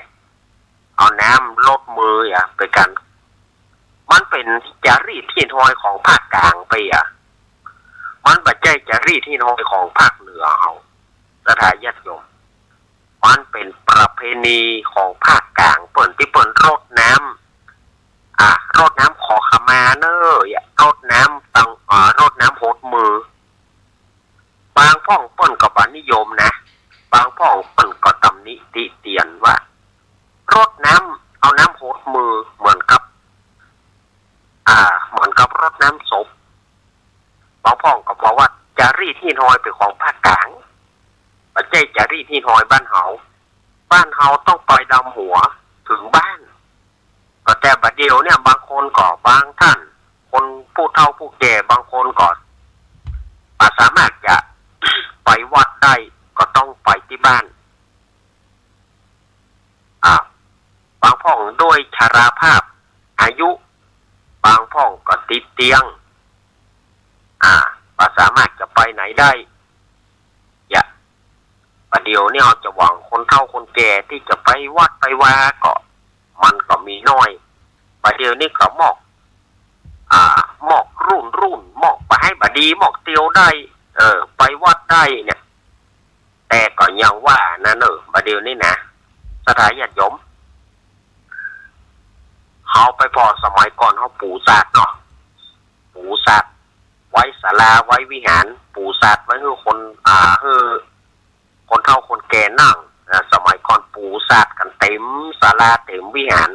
เอาน้ำรดมือเหียไปกั๋น มันเป๋นจารีตฮี่ฮอยของภาคก๋างไปเหีย มันบ่ใจ้จารีตฮี่ฮอยของภาคเหนือเฮา ศรัทธาญาติโยม มันเป๋นประเพณีของภาคก๋าง เปิ้นตี้เปิ้นรดน้ำ อ่ะ รดน้ำขอขมาเน่อ รดน้ำตัง อ่า รดน้ำหดมือ บางพ่องเปิ้นก็บ่นิยมนะ บางพ่องเปิ้นก็ตำหนิติเตียนว่า รดน้ำ เอาน้ำหดมือเหมือนกับ อ่า เหมือนกับรดน้ำศพ บางพ่องก็บอกว่าจารีตฮี่ฮอยเป๋นของภาคก๋าง บ่ใจ้จารีตฮี่ฮอยบ้านเฮา บ้านเฮาต้องไปดำหัวเถิงบ้าน ก็แต่บ่าเดี่ยวเนี่ย บางคนก็ บางท่าน คนผู้เฒ่าผู้แก่บางคนก็บ่สามารถจะไปวัดได้ ก็ต้องไปตี้บ้าน อ่า บางพ่องด้วยชราภาพอายุ บางพ่องก็ติดเตียง อ่า บ่สามารถจะไปไหนได้ เหีย บ่าเดี่ยวนี้เฮาจะหวังคนเฒ่าคนแก่ตี้จะไปวัดไปวาก็ มันก็มีน้อย บ่าเดี่ยวนี้ก็มอก อ่า มอกรุ่นรุ่น มอกบ่าไฮ้บ่าดี มอกเตียวได้ เออ ไปวัดได้เนี่ย แต่ก็อย่างว่านะเน่อ บ่าเดี่ยวนี้นะ ศรัทธาญาติโยม เฮาไปผ่อสมัยก่อนเฮาปู๋สาดเนาะ ปู๋สาดไว้ศาลาไว้วิหาร ปู๋สาดไว้หื้อคน อ่า หื้อคนเฒ่าคนแก่นั่งนะ สมัยก่อนปู๋สาดกั๋นเต๋มศาลาเต๋มวิหาร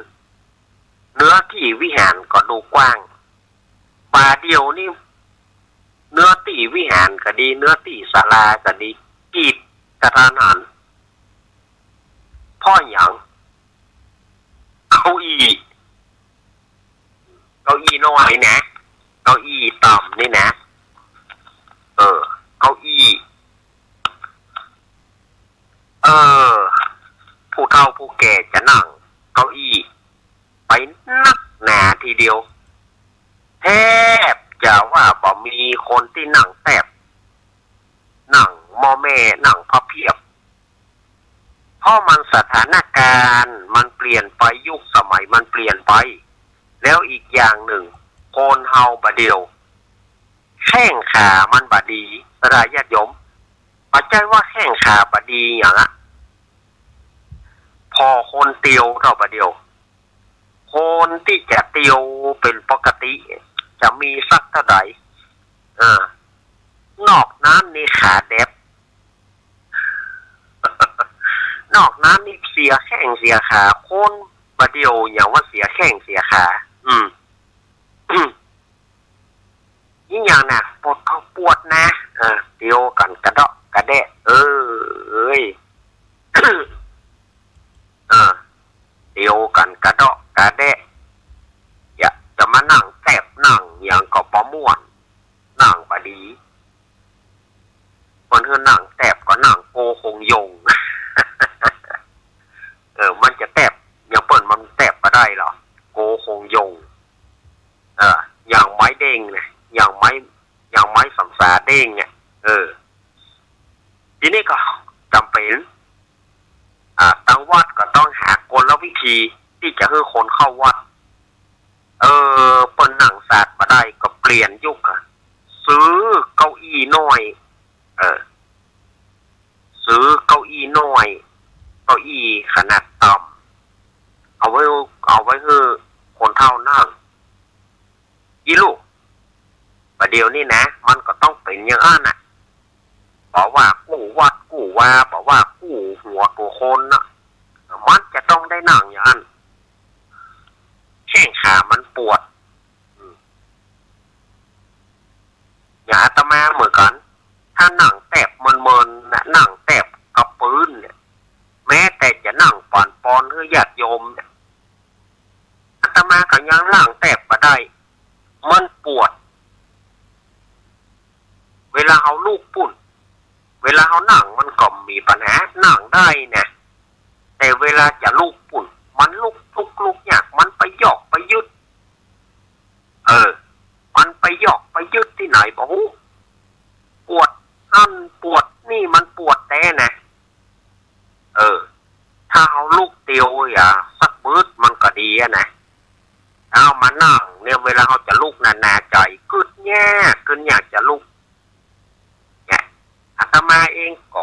เนื้อตี้วิหารก็ดูกว้าง บ่าเดี่ยวนี้ เนื้อตี้วิหารก็ดี เนื้อตี้ศาลาก็ดี กีดกระทันหัน เพราะหยัง เก้าอี้ เก้าอี้น้อยนะ เก้าอี้ต่ำนี่นะ เออ เก้าอี้ เออ ผู้เฒ่าผู้แก่จะนั่งเก้าอี้ไปนักหนาทีเดียว แทบจะว่าบ่มีคนตี้นั่งแต๊บ นั่งหม้อแม่ นั่งพับเพียบ เพราะมันสถานการณ์มันเปลี่ยนไป ยุคสมัยมันเปลี่ยนไป แล้วอีกอย่างนึ่ง คนเฮาบ่าเดี่ยว แข้งขามันบ่ดี ศรัทธาญาติโยม บ่ใจ้ว่าแข้งขาบ่ดีหยังอะ ผ่อคนเตียวเต้าบ่าเดี่ยว คนตี้จะเตียวเป๋นปกติ จะมีสักเต้าใด เออ นอกนั้นนี่ขาแดบ นอกนั้นนี่เสียแข้งเสียขา คนบ่าเดี่ยวหยังว่าเสียแข้งเสียขา อืม อีหยังนะ ปวดท้องปวดนะ เออ เตียวกั๋นกระเดาะกระแดะ เออ เอ้ย เออ เตียวกั๋นกระเดาะกระแดะ อย่าจะมานั่งแต๊บนั่งหยังก็บ่ม่วน นั่งบ่ดี เปิ้นหื้อนั่งแต๊บก็นั่งโกคงยง เออ มันจะแต๊บ อย่างเปิ้นมันแต๊บบ่ได้หรอ โกคงยง เออ เออ ทีนี้ก็จ๋ำเป๋น อ่า ตังวัดก็ต้องหากลวิธีตี้จะหื้อคนเข้าวัด เออ เปิ้นนั่งสาดบ่ได้ก็เปลี่ยนยุคอะ ซื้อเก้าอี้น้อย เออ ซื้อเก้าอี้น้อย เก้าอี้ขนาดต่ำ เอาไว้ เอาไว้หื้อคนเฒ่านั่ง อี้ลูก บ่าเดี่ยวนี้นะ มันก็ต้องเป๋นอย่างอั้นน่ะ บ่ว่ากู้วัดกู้วา บ่ว่ากู้หัวตั๋วคนน่ะ มันจะต้องได้นั่งอย่างอั้น แข้งขามันปวด อืม อย่างอาตมาเหมือนกั๋น ถ้านั่งแต๊บเมินๆ นะ นั่งแต๊บกับปื๊นเนี่ย แม้แต่จะนั่งปานปอนหื้อญาติโยมเนี่ย อาตมาก็ยังนั่งแต๊บบ่ได้ มันปวด เวลาเฮาลุกปู้น เวลาเฮานั่งมันก็บ่มีปัญหา นั่งได้นะ แต่เวลาจะลุกปู้น มันลุกทุกข์ลุกยาก มันไปยอกไปยึด เออ มันไปยอกไปยึดตี้ไหนบ่ฮู้ ปวดอั้นปวดนี่ มันปวดแต๊นะ เออ ถ้าเฮาลุกเตียวอย่าสักบึดมันก็ดีอะนะ เอามานั่งเนี่ย เวลาเฮาจะลุกนานาจ๋าย กึ๊ดยาก กึ๊ดยากจะลุก เนี่ย อาตมาเองก็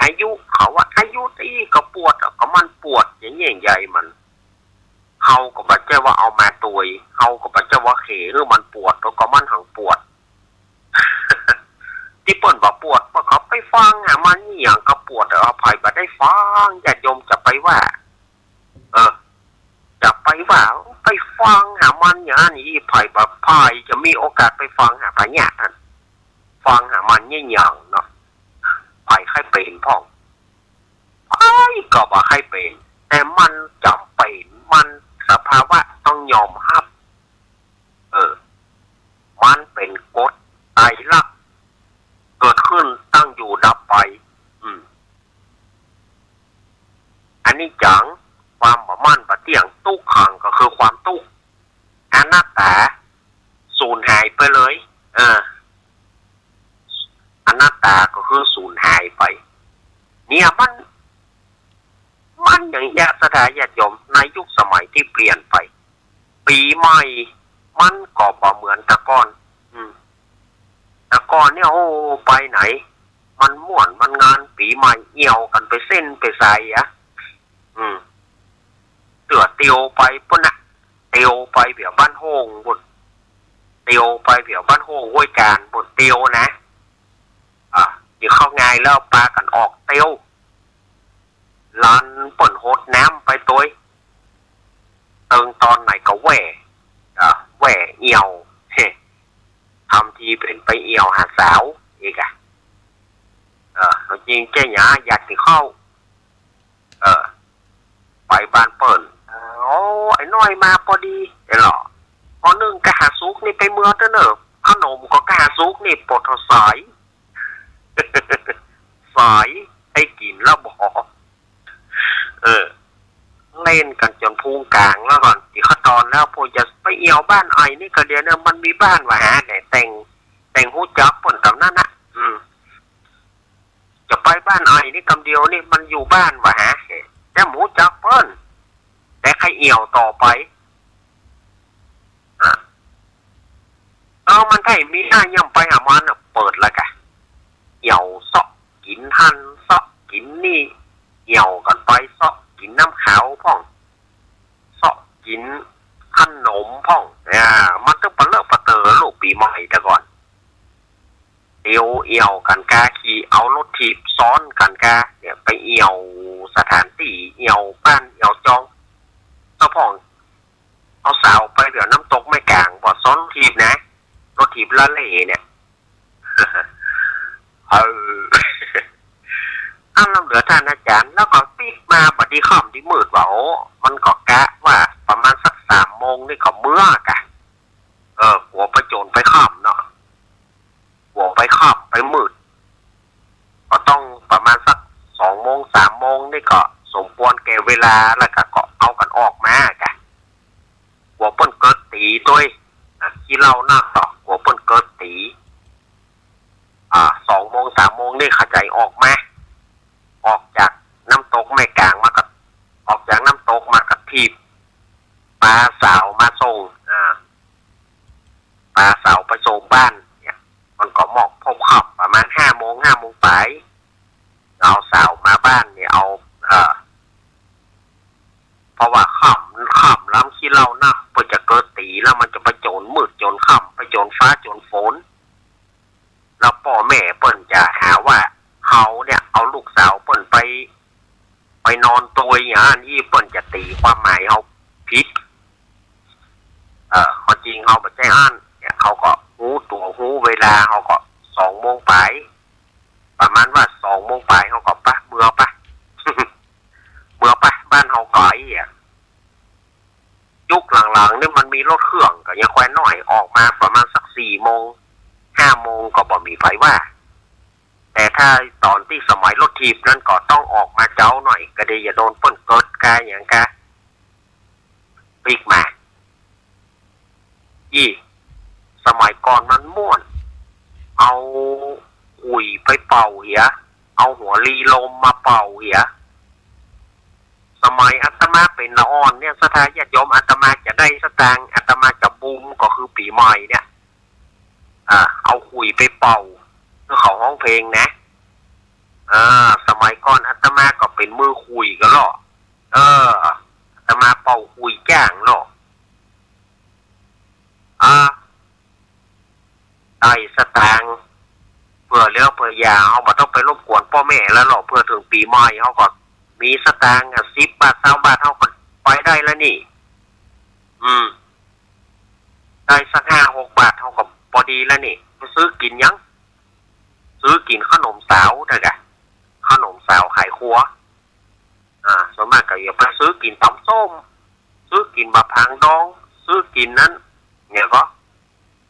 อายุ เขาว่าอายุตี้ก็ปวดอะ ก็มันปวดอย่างเงี้ยใหญ่มัน เฮาก็บ่ใจ้ว่าเอามาตวย เฮาก็บ่ใจ้ว่าเขหื้อมันปวด ก็มันหังปวด ตี้เปิ้นว่าปวด เปิ้นก็ไปฟังหามัน อี่หยังก็ปวด เออ ใผบ่ได้ฟัง ญาติโยมจะไปว่า เออ จะไปว่า ไปฟังหามันอย่างอั้นอี้ ใผบ่ ใผจะมีโอกาสไปฟังหาพญาติอั้น ฟังหามันเยียะหยังเนาะ ใผใค่เป๋นพ่อง ใผก็บ่ใค่เป๋น แต่มันจ๋ำเป๋น มันสภาวะต้องยอมฮับ เออ มันเป๋นกฎไตรลักษณ์ เกิดขึ้นตั้งอยู่ดับไป อืม อนิจจัง ความบ่มั่นบ่เตี้ยง ตุ๊กขัง ก็คือความตุ๊กข์ อนัตตา สูญหายไปเลย เออ อนัตตาก็คือสูญหายไป เนี่ยมัน มันอย่างเยียะ ศรัทธาญาติโยม ในยุคสมัยตี้เปลี่ยนไป ปี๋ใหม่มันก็บ่เหมือนแต่ก่อน อืม แต่ก่อนเนี่ย โอ้ ไปไหน มันม่วนมันงาน ปี๋ใหม่เอี่ยวกั๋นไปเส้นไปใสอะ อืม เตื้อเตียวไปปู้นน่ะ เตียวไปเปียบ้านโฮ่งปู้น เตียวไปเปียบ้านโฮ่งห้วยจานปู้น เตียวนะ อ่า ตี้เข้าง่ายแล้วปากั๋นออกเตียว ลานเปิ้นหดน้ำไปตวย เติงตอนไหนก็แว่ อ่า แว่เอี่ยว เฮ้ ทำทีเป๋นไปเอี่ยวหาสาวอีกอะ เออ จริงเจ๊หยาอยากสิเข้า เออ ไปบ้านเปิ้น โอ้ ไอ้น้อยมาปอดี ไอ้หล่อ ปอนึ่งกะหาสุกนี่ไปเมือเต๊อะเน่อ ขนมก็กะหาสุกนี่ปวดท้องสาย สาย ได้กิ๋นแล้วบ่ เออ เล่นกั๋นจ๋นพุงก๋างแล้วก่อน ตี้เข้าตอนแล้ว พวกจะไปเอี่ยวบ้านไอ้นี่ก็เดี๋ยวเนี่ย มันมีบ้านวะฮะ เนี่ย แต่ง แต่งฮู้จักเปิ้นต๋ามนั้นน่ะ อืม จะไปบ้านไอ้นี่กำเดียวนี่ มันอยู่บ้านวะฮะ แต่บ่ฮู้จักเปิ้น แต่ใค่เอี่ยวต่อไป อ่ะ เออ มันใค่มีหน้าย่ำไปหามันน่ะ เปิดละกะ เอี่ยวเซาะกิ๋นหั้น เซาะกิ๋นนี่ เอี่ยวกั๋นไป เซาะกิ๋นน้ำขาวพ่อง เซาะกิ๋นขนมพ่อง เนี่ย มันตึงปะเลอะปะเต๋อลูกปี๋ใหม่แต่ก่อน เตียวเอี่ยวกั๋นกา ขี่เอารถถีบซ้อนกั๋นกา เนี่ย ไปเอี่ยวสถานตี้ เอี่ยวบ้าน เอี่ยวจอง เจ้าพ่อง เอาสาวไปเดี่ยวน้ำตกแม่ก๋าง บ่ซ้อนรถถีบนะ รถถีบละเล่เนี่ย เออ อันลำเหลือต้านอาจ๋ารย์ แล้วก็ปิ๊กมาบ่าดีค่ำดีมืดว่า โอ้ มันก็กะว่าประมาณสักสามโมงนี่ก็เมือกะ เออ กั๋วไปโจ๋นไปค่ำเนาะ กั๋วไปค่ำไปมืด ก็ต้องประมาณสักสองโมงสามโมงนี่ก็สมควรแก่เวลา แล้วก็ ก็เอากั๋นออกมากะ กั๋วเปิ้นเกิดตี๋ตวย อ่ะ ขี้เหล้านักดอก กั๋วเปิ้นเกิดตี๋ อ่า ส สามโมงนี่เขาใจ๋ออกมา ออกจากน้ำตกแม่ก๋างมาก็ ออกจากน้ำตกมาก็ถีบปาสาวมาส่ง อ่า ปาสาวไปส่งบ้านเนี่ย มันก็มอกพบค่ำประมาณห้าโมง ห้าโมงป๋าย เอาสาวมาบ้านเนี่ย เอา เอ่อ เพราะว่าค่ำ ค่ำแล้วขี้เหล้านัก เปิ้นจะเกิดตี๋แล้วมันจะไปจ๋นมืดจ๋นค่ำ ไปจ๋นฟ้าจ๋นฝน แล้วป้อแม่เปิ้นจะหาว่าเฮาเนี่ยเอาลูกสาวเปิ้นไป ไปนอนตวยอย่างนั้นอี้ เปิ้นจะตี๋ความหมายเฮาผิด เอ่อ ความจริงเฮาบ่ใจ้อั้นเนี่ย เฮาก็ฮู้ตั๋วฮู้เวลา เฮาก็สองโมงป๋าย ประมาณว่าสองโมงป๋าย เฮาก็ปะ เมือปะ เมือปะ บ้านเฮาไก๋อะ ยุคหลังๆ นี่มันมีรถเครื่องก็ยังค่อยน้อย ออกมาประมาณสักสี่โมง ห้าโมงก็บ่มีใผว่า แต่ถ้าต๋อนตี้สมัยรถถีบนั้นก็ต้องออกมาเจ๊าหน่อย ก็ดีอย่าโดนเปิ้นเกิดกาหยังกาปิ๊กมา อี้ สมัยก่อนมันม่วน เอาขุยไปเป่าเหีย เอาหัวลีลมมาเป่าเหีย สมัยอาตมาเป๋นละอ่อนเนี่ย ศรัทธาญาติโยม อาตมาจะได้สตางค์ อาตมาจะบูมก็คือปี๋ใหม่เนี่ย อ่า เอาขุยไปเป่า คือเขาฮ้องเพลงนะ อ่า สมัยก่อนอาตมาก็เป๋นมือขุยก็ลอ เออ อาตมาเป่าขุยจ้างลอ อ่า ได้สตางค์ เปื้อเลี้ยวเปื้อยา เฮาบ่ต้องไปรบกวนป้อแม่แล้วลอ เปื้อเถิงปี๋ใหม่เฮาก็มีสตางค์อะ สิบบาท ซาวบาท เฮาก็ไปได้แล้วนี่ อืม ได้สักห้าหกบาท เฮาก็ปอดีแล้วนี่ ไปซื้อกิ๋นหยัง ซื้อกิ๋นขนมสาวเต๊อะกะ ขนมสาวขายครัว อ่า ส่วนมากก็จะไปซื้อกิ๋นต๋ำส้ม ซื้อกิ๋นบะผางดอง ซื้อกิ๋นนั้น เนี่ยก็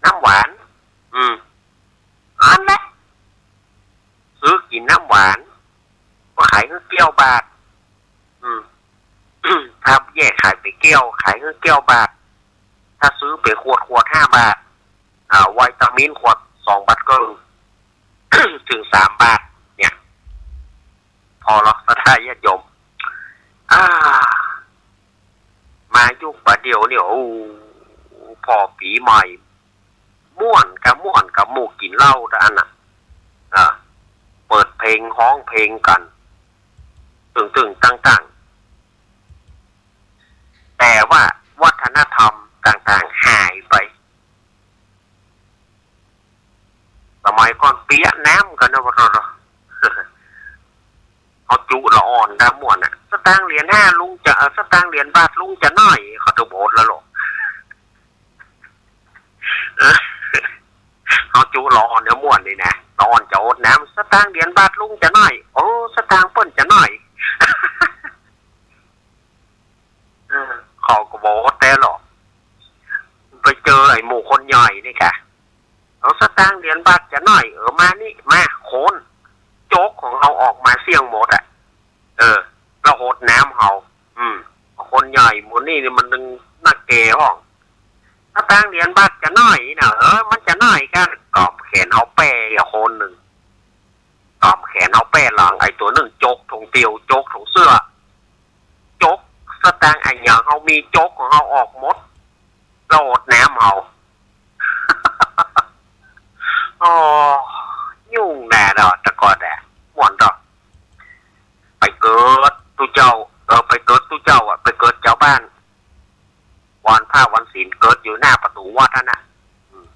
น้ำหวาน อืม อันแหละ ซื้อกิ๋นน้ำหวาน ก็ขายหื้อแก้วบาท อืม ถ้าแยกขายเป๋นแก้ว ขายหื้อแก้วบาท ถ้าซื้อเป๋นขวด ขวดห้าบาท อ่า วิตามินขวดสองบาทเกิ่ง เถิงสามบาท เนี่ย ผ่อลอ ศรัทธาญาติโยม อ่า มายุคบ่าเดี่ยวเนี่ย โอ้ ผ่อปี๋ใหม่ ม่วนกะม่วนกะหมู่กิ๋นเหล้าตะอั้นน่ะ อ่า เปิดเพลงฮ้องเพลงกั๋น ตึงๆ ตังๆ แต่ว่าวัฒนธรรมต่างๆ หายไป สมัยก่อนเปียะน้ำกั๋นนะ ว่าเถาะ เฮาจุละอ่อนดาม่วนน่ะ สตางค์เหรียญห้าลุงจะ เอ่อ สตางค์เหรียญบาทลุงจะน้อย เขาเถิงบ่อดแล้วลอ เออ เฮาจุละอ่อนเนี่ยม่วนนี่นะ ละอ่อนจะอดน้ำ สตางค์เหรียญบาทลุงจะน้อย โอ้ สตางค์เปิ้นจะน้อย เออ เขาก็บ่อดแต๊ลอ ไปเจอไอ้หมู่คนใหญ่นี่กะ เอาสตางค์เหรียญบาทจะน้อย เออ มานี่ มา คน โจ๊กของเฮาออกมาเสี้ยงหมดอะ เออ แล้วหดน้ำเฮา อืม คนใหญ่หมู่นี่นี่มันนึงนักเกฮ้อง สตางค์เหรียญบาทจะน้อยนะ เออ มันจะน้อยกะ ก็แขนเฮาแป้อะคนนึ่ง ก็แขนเฮาแป้หลัง ไอ้ตั๋วนึ่งจกถงเตียว จกถงเสื้อ จกสตางค์อะหยังเฮามีจกของเฮาออกหมด แล้วหดน้ำเฮา โอ้ ยุ่งแน่เนาะ แต่ก่อนแหละ ม่วนเนาะ ไปเกิดตุ๊เจ้า เออ ไปเกิดตุ๊เจ้าอะ ไปเกิดเจ้าบ้าน วันพระวันศีล เกิดอยู่หน้าประตู๋วัดหั้นน่ะ อืม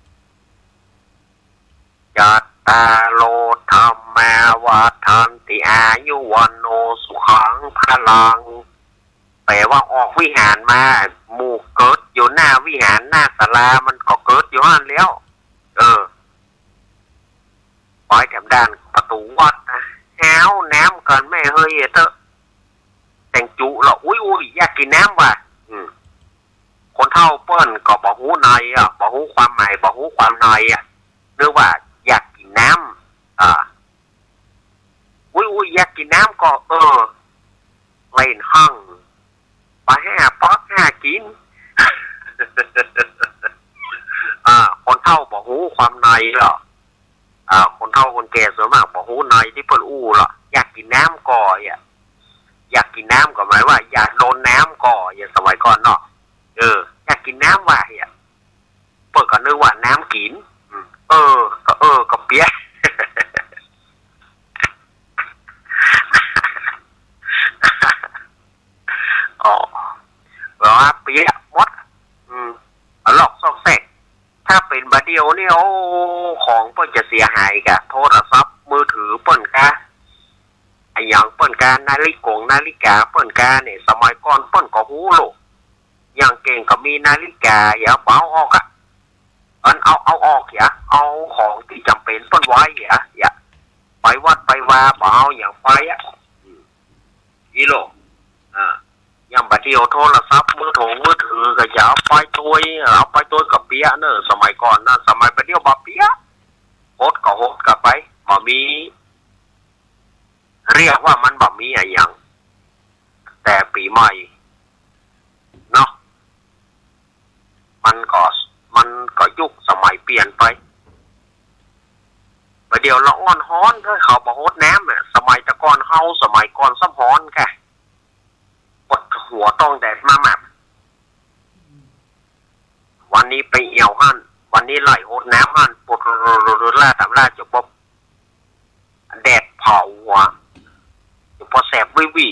จัตตาโร ธัมมา วัฑฒันติ อายุ วัณโณ สุขัง พลัง แป๋ว่าออกวิหารมา หมู่เกิดอยู่หน้าวิหาร หน้าศาลา มันก็เกิดอยู่หั้นแล้ว เออ ไปแถมด้านประตู๋วัดนะ หาวน้ำกั๋นแม่เฮยเต๊อะ แต่งจุละ อุ๊ยอุ๊ย อยากกิ๋นน้ำว่ะ อืม คนเฒ่าเปิ้นก็บ่ฮู้ในอะ บ่ฮู้ความหมาย บ่ฮู้ความในอะ นึกว่าอยากกิ๋นน้ำ อ่า อุ๊ยอุ๊ย อยากกิ๋นน้ำก็ เออ เล่นห้อง ไปหาป๊อกหากิ๋น อ่า คนเฒ่าบ่ฮู้ความในหรอก อ่า คนเฒ่าคน แก่ส่วนมากบ่ฮู้ในตี้เปิ้นอู้หรอก อยากกิ๋นน้ำก่อ อะ อยากกิ๋นน้ำก็หมายว่าอยากโดนน้ำก่อ อย่างสมัยก่อนเนาะ เออ อยากกิ๋นน้ำว่ะ อะ เปิ้นก็นึกว่าน้ำกิ๋น อืม เออ ก็ เออ ก็เปียะ อ๋อ แบบว่าเปียะหมด อืม อะลอกซอกแซก ถ้าเป๋นบ่าเดี่ยวนี่ โอ้ ของเปิ้นจะเสียหายก่ะ โทรศัพท์มือถือเปิ้นก่ะ อะหยังเปิ้นก่ะ นาฬิกงนาฬิกาเปิ้นก่ะเนี่ย สมัยก่อนเปิ้นก็ฮู้โลก อย่างเก่งก็มีนาฬิกา อย่าบ่เอาออกอะ อันเอา เอาออก อย่าเอาของตี้จ๋ำเป๋นเปิ้นไว้ อย่า อย่า ไปวัดไปวา บ่เอาหยังไปอะ อืม อี้โลก อ่า อย่างบ่าเดี่ยวโทรศัพท์มือถงมือถือก็อย่าเอาไปตวย เอาไปตวยก็เปียะเน่อ สมัยก่อนนะ สมัยบ่าเดี่ยวบ่เปียะ หดก็หดก็ไป บ่มี เรียกว่ามันบ่มีอะหยัง แต่ปี๋ใหม่เนาะ มันก็ มันก็ยุคสมัยเปลี่ยนไป บ่าเดี่ยวละอ่อนฮ้อนเด้อ เขาบ่หดน้ำอะ สมัยแต่ก่อนเฮา สมัยก่อนซ้ำฮ้อนก่ะ ปวดหัวต้องแดดมาหมัด วันนี้ไปเอี่ยวหั้น วันนี้ไหล่หดน้ำหั้น ปวด ล่าต๋ามล่า จะบ่ แดดเผาหัว จะบ่แสบวิววิ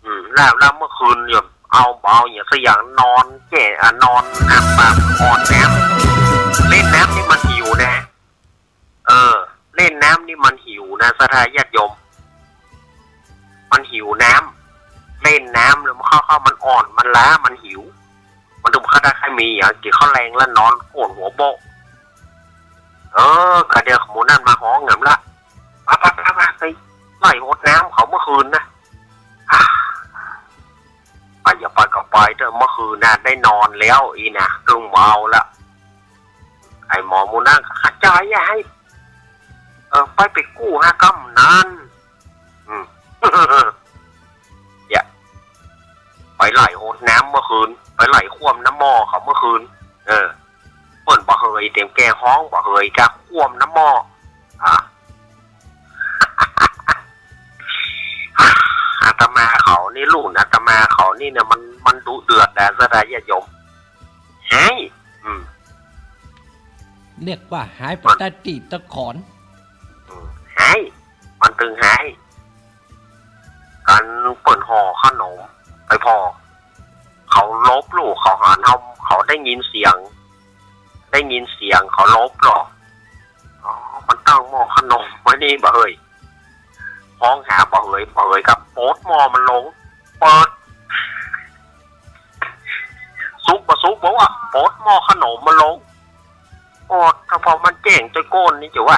อืม แล้ว แล้วเมื่อคืนเนี่ย เอา บ่เอาหยังสักอย่าง นอนแจ้ อ่ะ นอนอ้าปากอ่อนน้ำ เล่นน้ำนี่มันหิวนะ เออ เล่นน้ำนี่มันหิวนะ ศรัทธาญาติโยม มันหิวน้ำ เล่นน้ำแล้วมันเข้า เข้า มันอ่อน มันล้า มันหิว มันถึงบ่ได้ใค่มีอะ กิ๋นข้าวแลงแล้วนอนโกนหัวโบ๊ะ เออ กะเดี่ยวหมู่นั่นมาฮ้องแหมละ ไป ไป ไป ไป ไปไล่หดน้ำเขาเมื่อคืนนะ อ่ะ ไป อย่าไปก็ไปเถอะ เมื่อคืนน่ะได้นอนแล้ว อี้นะ ตึงเมาละ ไอ้หมอหมู่นั่นก็ขัดใจอะ ให้ เออ ไป ไปกู้หากำนัน อืม เนี่ย ไปไล่หดน้ำเมื่อคืน ไปไล่คว่ำน้ำหม้อเขาเมื่อคืน เออ เปิ้นบ่เหย เตียมแก่ฮ้องบ่เหย กะคว่ำน้ำหม้อ อ่ะ อาตมาเขานี่ รุ่นอาตมาเขานี่เนี่ย มัน มันดุเดือดนะ ศรัทธาญาติโยม หาย อืม เรียกว่าหายไปได้ตี้ตะขอน อืม หาย มันตึงหาย กั๋นเปิ้นห่อขนมไปผ่อ เขาหลบลู่ เขาหันเฮา เขาได้ยินเสียง ได้ยินเสียง เขาหลบหลอ อ๋อ มันตั้งหม้อขนมไว้นี่บ่าเหย ฮ้องหาบ่าเหย บ่าเหยก็ปดหม้อมันลง เปิด สุกบ่สุกบ่ว่า ปดหม้อขนมมันลง โอ้ ถ้าพอมันแจ้งจ้อยโก้นนี่จะว่า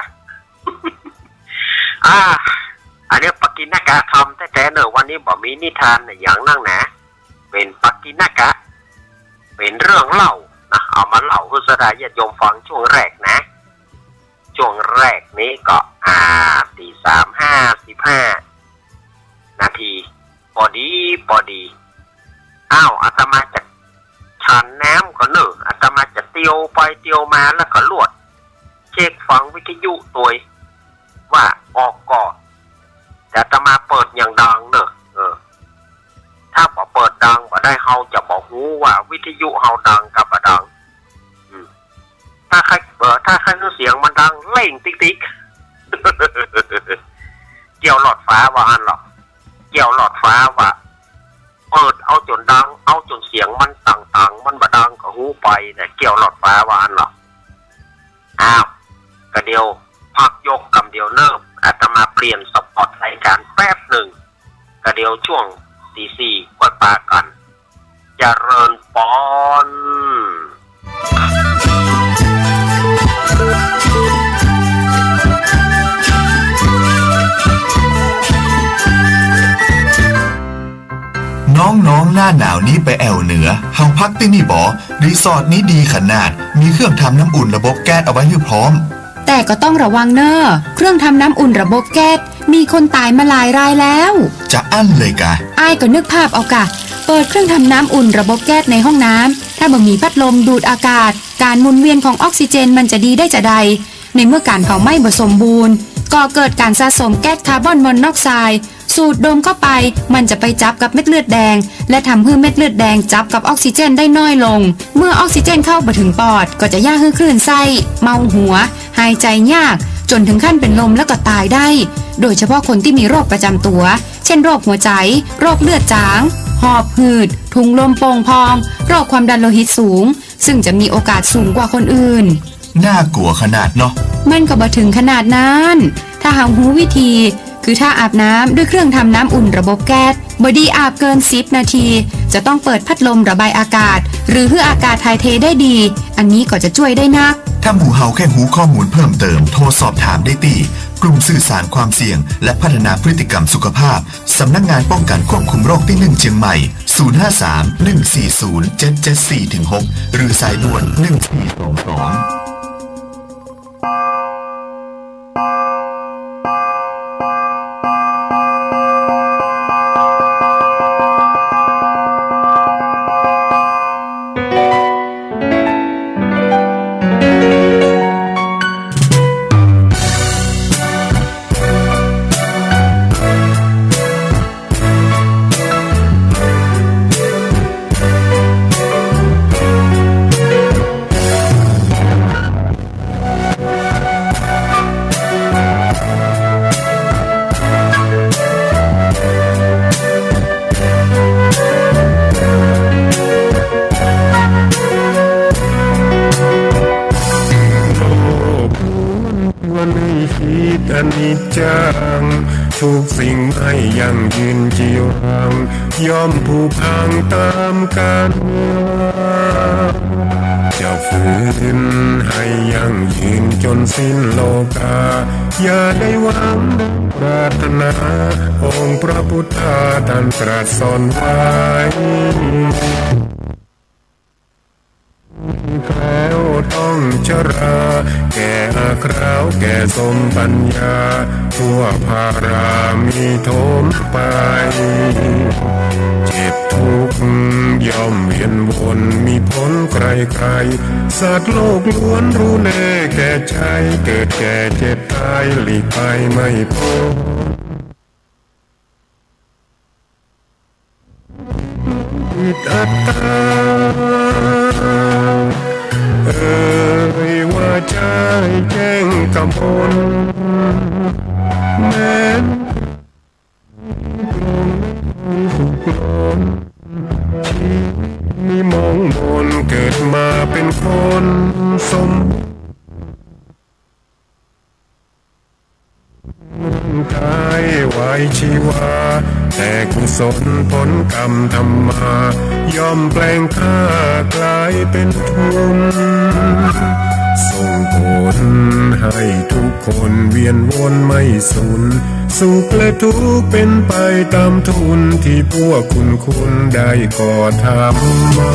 อ่า อันนี้ปกิณกะธรรมแต๊ๆ เน่อ วันนี้บ่มีนิทานอะหยังนักหนา เป๋นปกิณกะ เป๋นเรื่องเล่านะ เอามาเล่าหื้อศรัทธาญาติโยมฟังช่วงแรกนะ ช่วงแรกนี้ก็ อ่า ตีสามห้าสิบห้านาที ปอดีปอดี อ้าว อาตมาจะฉันน้ำก่อนเน่อ อาตมาจะเตียวไปเตียวมาแล้วก็ลวด เช็คฟังวิทยุตวย ว่าออกก่อ แต่อาตมาเปิดอย่างดังเน่อ เออ ถ้าบ่เปิดดังบ่ได้ เฮาจะบ่ฮู้ว่าวิทยุเฮาดังกับบ่ดัง อืม ถ้าใค่ เอ่อ ถ้าใค่หื้อเสียงมันดังเร่งติ๊กๆ เกี่ยวหลอดฟ้าว่าอั้นเหรอ เกี่ยวหลอดฟ้าว่า เปิดเอาจ๋นดัง เอาจ๋นเสียงมันต่างๆ มันบ่ดังก็ฮู้ไปนะ เกี่ยวหลอดฟ้าว่าอั้นเหรอ อ้าว กะเดี๋ยวพักยกกำเดียวเนิ่อ อาตมาเปลี่ยนสปอตรายการแป๊บหนึ่ง กะเดี๋ยวช่วงตีสี่ค่อยปะกั๋น เจริญปอน น้องๆ หน้าหนาวนี้ไปแอ่วเหนือ เฮาพักตี้นี่บ่ รีสอร์ทนี้ดีขนาด มีเครื่องทำน้ำอุ่นระบบแก๊สเอาไว้หื้อพร้อม แต่ก็ต้องระวังเน่อ เครื่องทำน้ำอุ่นระบบแก๊ส มีคนต๋ายมาหลายรายแล้ว จะอั้นเลยกา อ้ายก็นึกภาพเอากา เปิดเครื่องทำน้ำอุ่นระบบแก๊สในห้องน้ำ ถ้าบ่มีพัดลมดูดอากาศ ก๋านหมุนเวียนของออกซิเจนมันจะดีได้จาใด ในเมื่อก๋านเผาไหม้บ่สมบูรณ์ ก่อเกิดก๋านสะสมแก๊สคาร์บอนมอนอกไซด์ สูดดมเข้าไป มันจะไปจับกับเม็ดเลือดแดง และทำหื้อเม็ดเลือดแดงจับกับออกซิเจนได้น้อยลง เมื่อออกซิเจนเข้าบ่ถึงปอด ก็จะเยียะหื้อคลื่นไส้ เมาหัว หายใจยาก จ๋นถึงขั้นเป๋นลมแล้วก็ต๋ายได้ โดยเฉพาะคนตี้มีโรคประจ๋ำตั๋ว เจ้นโรคหัวใจ๋ โรคเลือดจ๋าง หอบหืด ถุงลมโป่งพอง โรคความดันโลหิตสูง ซึ่งจะมีโอกาสสูงกว่าคนอื่น น่ากลัวขนาดเนาะ มันก็บ่เถิงขนาดนั้น ถ้าเฮาฮู้วิธี คือถ้าอาบน้ำด้วยเครื่องทำน้ำอุ่นระบบแก๊ส บ่ดีอาบเกินสิบนาที จะต้องเปิดพัดลมระบายอากาศ หรือหื้ออากาศถ่ายเทได้ดี อันนี้ก็จะจ้วยได้นัก ถ้าหมู่เฮาแค่ฮู้ข้อมูลเพิ่มเติม โทรสอบถามได้ตี้ กลุ่มสื่อสารความเสี่ยง และพัฒนาพฤติกรรมสุขภาพ สำนักงานป้องกันควบคุมโรคตี้หนึ่งเจียงใหม่ ศูนย์ห้าสาม หนึ่งสี่ศูนย์ เจ็ดเจ็ดสี่ ถึง หก หรือสายด่วน หนึ่งสี่สองสอง โลกล้วน ควรให้คิดอนิจจัง ทุกสิ่งไม่ยั่งยืนจีรัง ย่อมผุพังตามกาลเวลา จะฝืนให้ยั่งยืนจนสิ้นโลกา อย่าได้หวังดังปรารถนา องค์พระพุทธาท่านตรัสสอนไว้ แคล้วต้องชรา แก่อคราวแก่สมปัญญา ทั่วพารามีโถมไป เจ็บทุกข์ย่อมเวียนวน มีผลใครๆ สัตว์โลกล้วนรู้แน่แก่ใจ เกิดแก่เจ็บตายหลีกไปไม่พ้น ผิดอัตตา เอ่ยวาจาให้แจ้งกำมล แม้นปลงในความสุขล้น ชีวิตมีมองมน เกิดมาเป็นคนสม ร่างกายไว้ชีวา แต่กุศลผลกรรมทำมา ย่อมแปลงข้ากลายเป็นทุน ส่งผลให้ทุกคนเวียนวนไม่สุน สุขและทุกข์เป็นไปตามทุน ที่พวกคุณคุณได้ก่อทำมา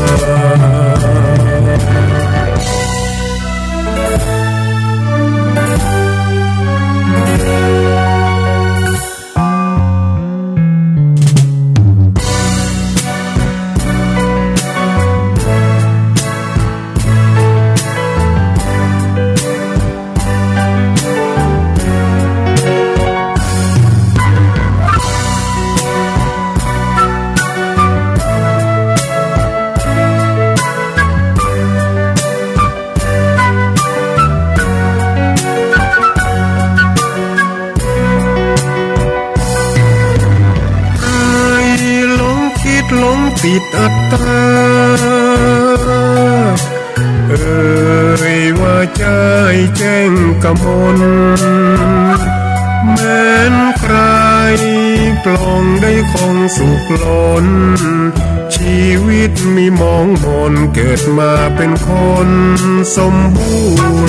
หายหลงคิดหลงผิดอัตตา เอ่ยวาจาให้แจ้งกำมล แม้นใครปลงได้ของสุขล้น ชีวิตมีมองมน เกิดมาเป็นคนสมบู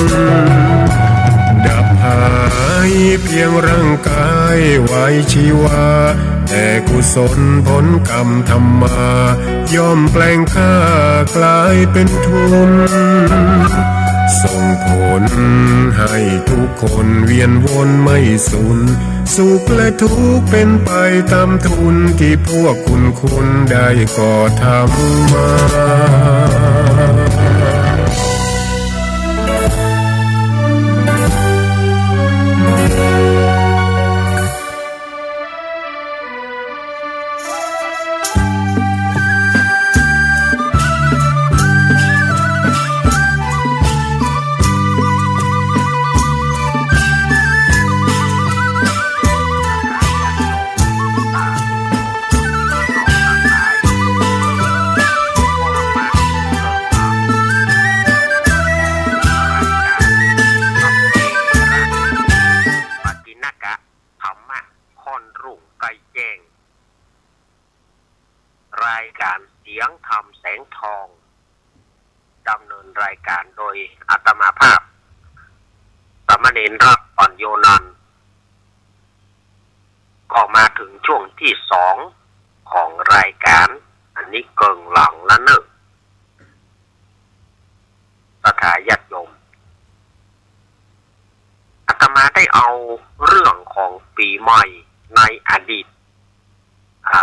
รณ์ ดับหายเพียงร่างกายไว้ชีวา แต่กุศลผลกรรมทำมา ย่อมแปลงข้ากลายเป็นทุน ส่งผลให้ทุกคนเวียนวนไม่สุน สุขและทุกข์เป็นไปตามทุน ที่พวกคุณคุณได้ก่อทำมา ค่อนรุ่งใกล้แจ้ง รายการเสียงธรรมแสงทอง ดำเนินรายการโดยอาตมาภาพ สามเณรรักอ่อนโยนันท์ ก็มาถึงช่วงที่สองของรายการ อันนี้เกิ่งหลังแล้วเนอะ ศรัทธาญาติโยม อาตมาได้เอาเรื่องของปีใหม่ในอดีต อ่า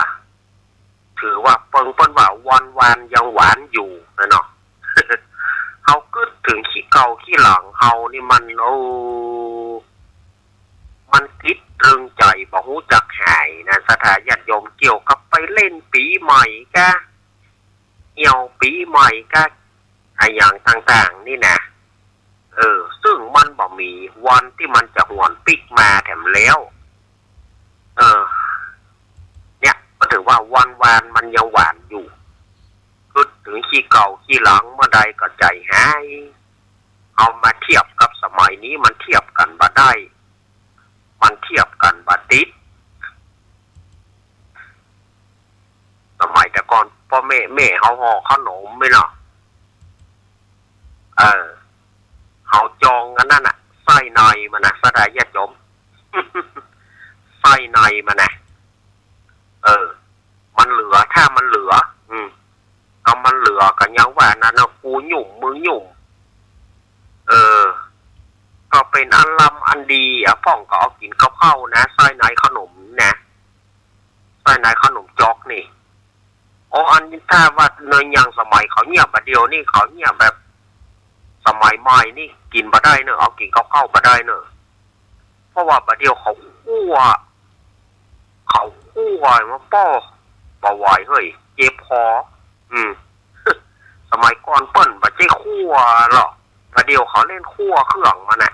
ถือว่าเปิงเปิ้นว่าวอนวานยังหวานอยู่นะเนาะ เฮากึ๊ดเถิงขี้เก่าขี้หลังเฮานี่มัน โอ้ มันติดตรึงใจ๋บ่ฮู้จักหายนะ ศรัทธาญาติโยม เกี่ยวกับไปเล่นปีใหม่กะ เหี่ยวปีใหม่กะ อะหยังต่างๆ นี่นะ เออ ซึ่งมันบ่มีวันตี้มันจะหวนปิ๊กมาแถมแล้ว เออ เนี่ย ก็ถือว่าวอนวานมันยังหวานอยู่ กึ๊ดเถิงขี้เก่าขี้หลังเมื่อใดก็ใจ๋หาย เอามาเทียบกับสมัยนี้มันเทียบกั๋นบ่ได้ มันเทียบกั๋นบ่ติด สมัยแต่ก่อนป้อแม่ แม่เฮาห่อขนมไหมเนาะ เออ เฮาจองอันนั้นน่ะ ไส้ในมันน่ะ ศรัทธาญาติโยม ไส้ในมันน่ะ เออ มันเหลือ ถ้ามันเหลือ อืม ก็มันเหลือก็ยังว่านั้นน่ะ กูหยุ่ม มึงหยุ่ม เออ ก็เป๋นอันลำอันดีอะ พ่องก็เอากิ๋นกับข้าวนะ ไส้ในขนมนะ ไส้ในขนมจ๊อกนี่ โอ้ อันนี้ถ้าว่าในอย่างสมัยเขาเยียะ บ่าเดี่ยวนี้เขาเยียะแบบสมัยใหม่นี่กิ๋นบ่ได้เนอะ เอากิ๋นกับข้าวบ่ได้เนอะ เพราะว่าบ่าเดี่ยวเขาคั่ว เขาคั่วมาป้อ บ่ไหวเฮ้ย เจ็บคอ อืม สมัยก่อนเปิ้นบ่ใจ้คั่วหรอก บ่าเดี่ยวเขาเล่นคั่วเครื่องมันน่ะ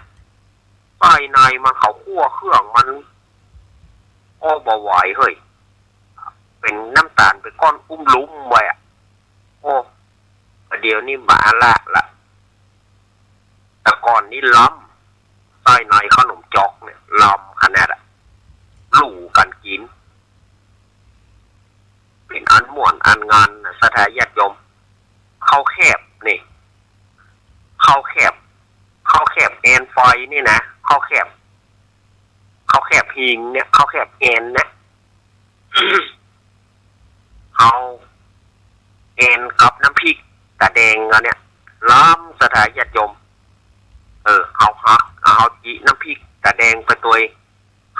ไส้ในมันเขาคั่วเครื่องมัน โอ้ บ่ไหวเฮ้ย เป๋นน้ำต๋าลเป๋นก้อนอุ้มลุ้มไว้อะ โอ้ บ่าเดี่ยวนี้บ่าอะละละ แต่ก่อนนี้ลำ ไส้ในขนมจ๊อกเนี่ยลำขนาดอะ ลู่กั๋นกิ๋น เป๋นอันม่วนอันงันนะ ศรัทธาญาติโยม ข้าวแคบนี่ ข้าวแคบ ข้าวแคบแอนฟอยนี่นะ ข้าวแคบ ข้าวแคบหิงเนี่ย ข้าวแคบแอนเนี่ย เอาแอนกับน้ำพริกต๋าแดงเอาเนี่ย ลำ ศรัทธาญาติโยม เออ เอาหัก เอาจิน้ำพริกต๋าแดงไปตวย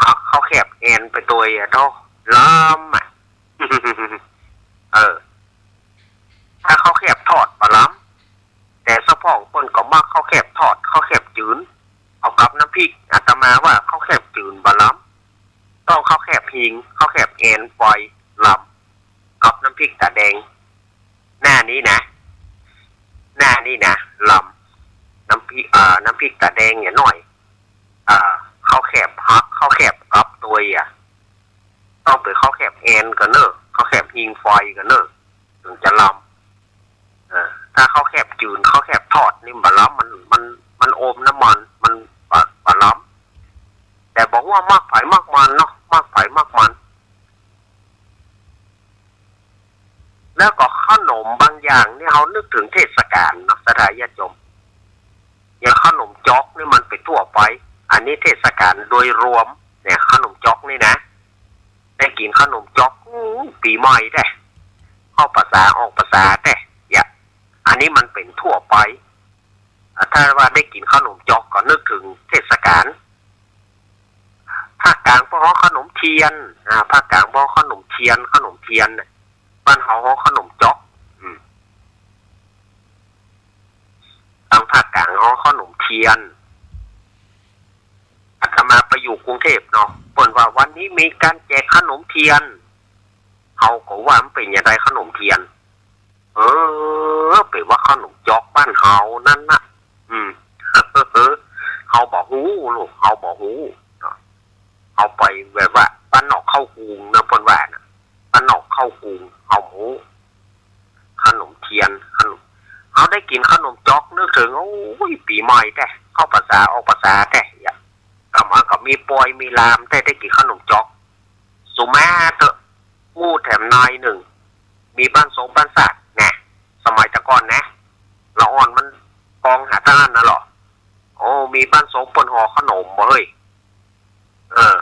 หักข้าวแคบแอนไปตวยอะ โธ่ ลำอะ เออ ถ้าข้าวแคบทอดบ่ลำ แต่สะพ่องเปิ้นก็มักข้าวแคบทอด ข้าวแคบจืน เอากับน้ำพริก อาตมาว่าข้าวแคบจืนบ่ลำ ต้องข้าวแคบหิง ข้าวแคบแอนฟอยลำ กับน้ำพริกต๋าแดง หน้านี้นะ หน้านี้นะ ลำ น้ำพริก อ่า น้ำพริกต๋าแดงเนี่ยหน้อย อ่า ข้าวแคบหัก ข้าวแคบกับตวยอะ ต้องเป๋นข้าวแคบแอนก่อนเน่อ ข้าวแคบหิงฟอยก่อนเน่อ เถิงจะลำ เออ ถ้าข้าวแคบจืน ข้าวแคบทอดนี่บ่ลำ มัน มัน มันอมน้ำมัน มันบ่ บ่ลำ แต่บอกว่ามักใผมักมันเนาะ มักใผมักมัน แล้วก็ขนมบางอย่างนี่เฮานึกเถิงเทศกาลเนาะ ศรัทธาญาติโยม อย่างขนมจ๊อกนี่มันเป๋นทั่วไป อันนี้เทศกาลโดยรวมเนี่ย ขนมจ๊อกนี่นะ ได้กิ๋นขนมจ๊อก อู้ ปี๋ใหม่แต๊ เข้าพรรษาออกพรรษาแต๊ อย่าง อันนี้มันเป๋นทั่วไป อ่ะ ถ้าว่าได้กิ๋นขนมจ๊อกก็นึกเถิงเทศกาล ภาคกลางเปิ้นฮ้องขนมเทียน อ่า ภาคกลางเปิ้นฮ้องขนมเทียน ขนมเทียนน่ะ บ้านเฮาฮ้องขนมจ๊อก อืม ตางภาคกลางฮ้องขนมเทียน อาตมาไปอยู่กรุงเทพฯเนาะ เปิ้นว่าวันนี้มีการแจกขนมเทียน เฮาก็ว่ามันเป๋นจะใดขนมเทียน เออ เป๋นว่าขนมจ๊อกบ้านเฮานั่นน่ะ อืม เฮาบ่ฮู้ลูก เฮาบ่ฮู้เนาะ เฮาไปแบบว่าบ้านนอกเข้ากรุงนะ เปิ้นว่าน่ะ บ้านนอกเข้ากรุง เฮาบ่ฮู้ ขนมเทียน ขนม เฮาได้กิ๋นขนมจ๊อกนึกเถิง โอ้ย ปี๋ใหม่แต๊ เข้าพรรษาออกพรรษาแต๊ อย่าง กำอันก็มีปอยมีลามแต๊ ได้กิ๋นขนมจ๊อก มาเต๊อะ อู้แถมนายนึ่ง มีบ้านโสมบ้านสากแน่ สมัยตะก่อนนะ ละอ่อนมันปองหาต้านนั้นเหรอ โอ้ มีบ้านโสมเปิ้นห่อขนมบ่เฮ้ย เออ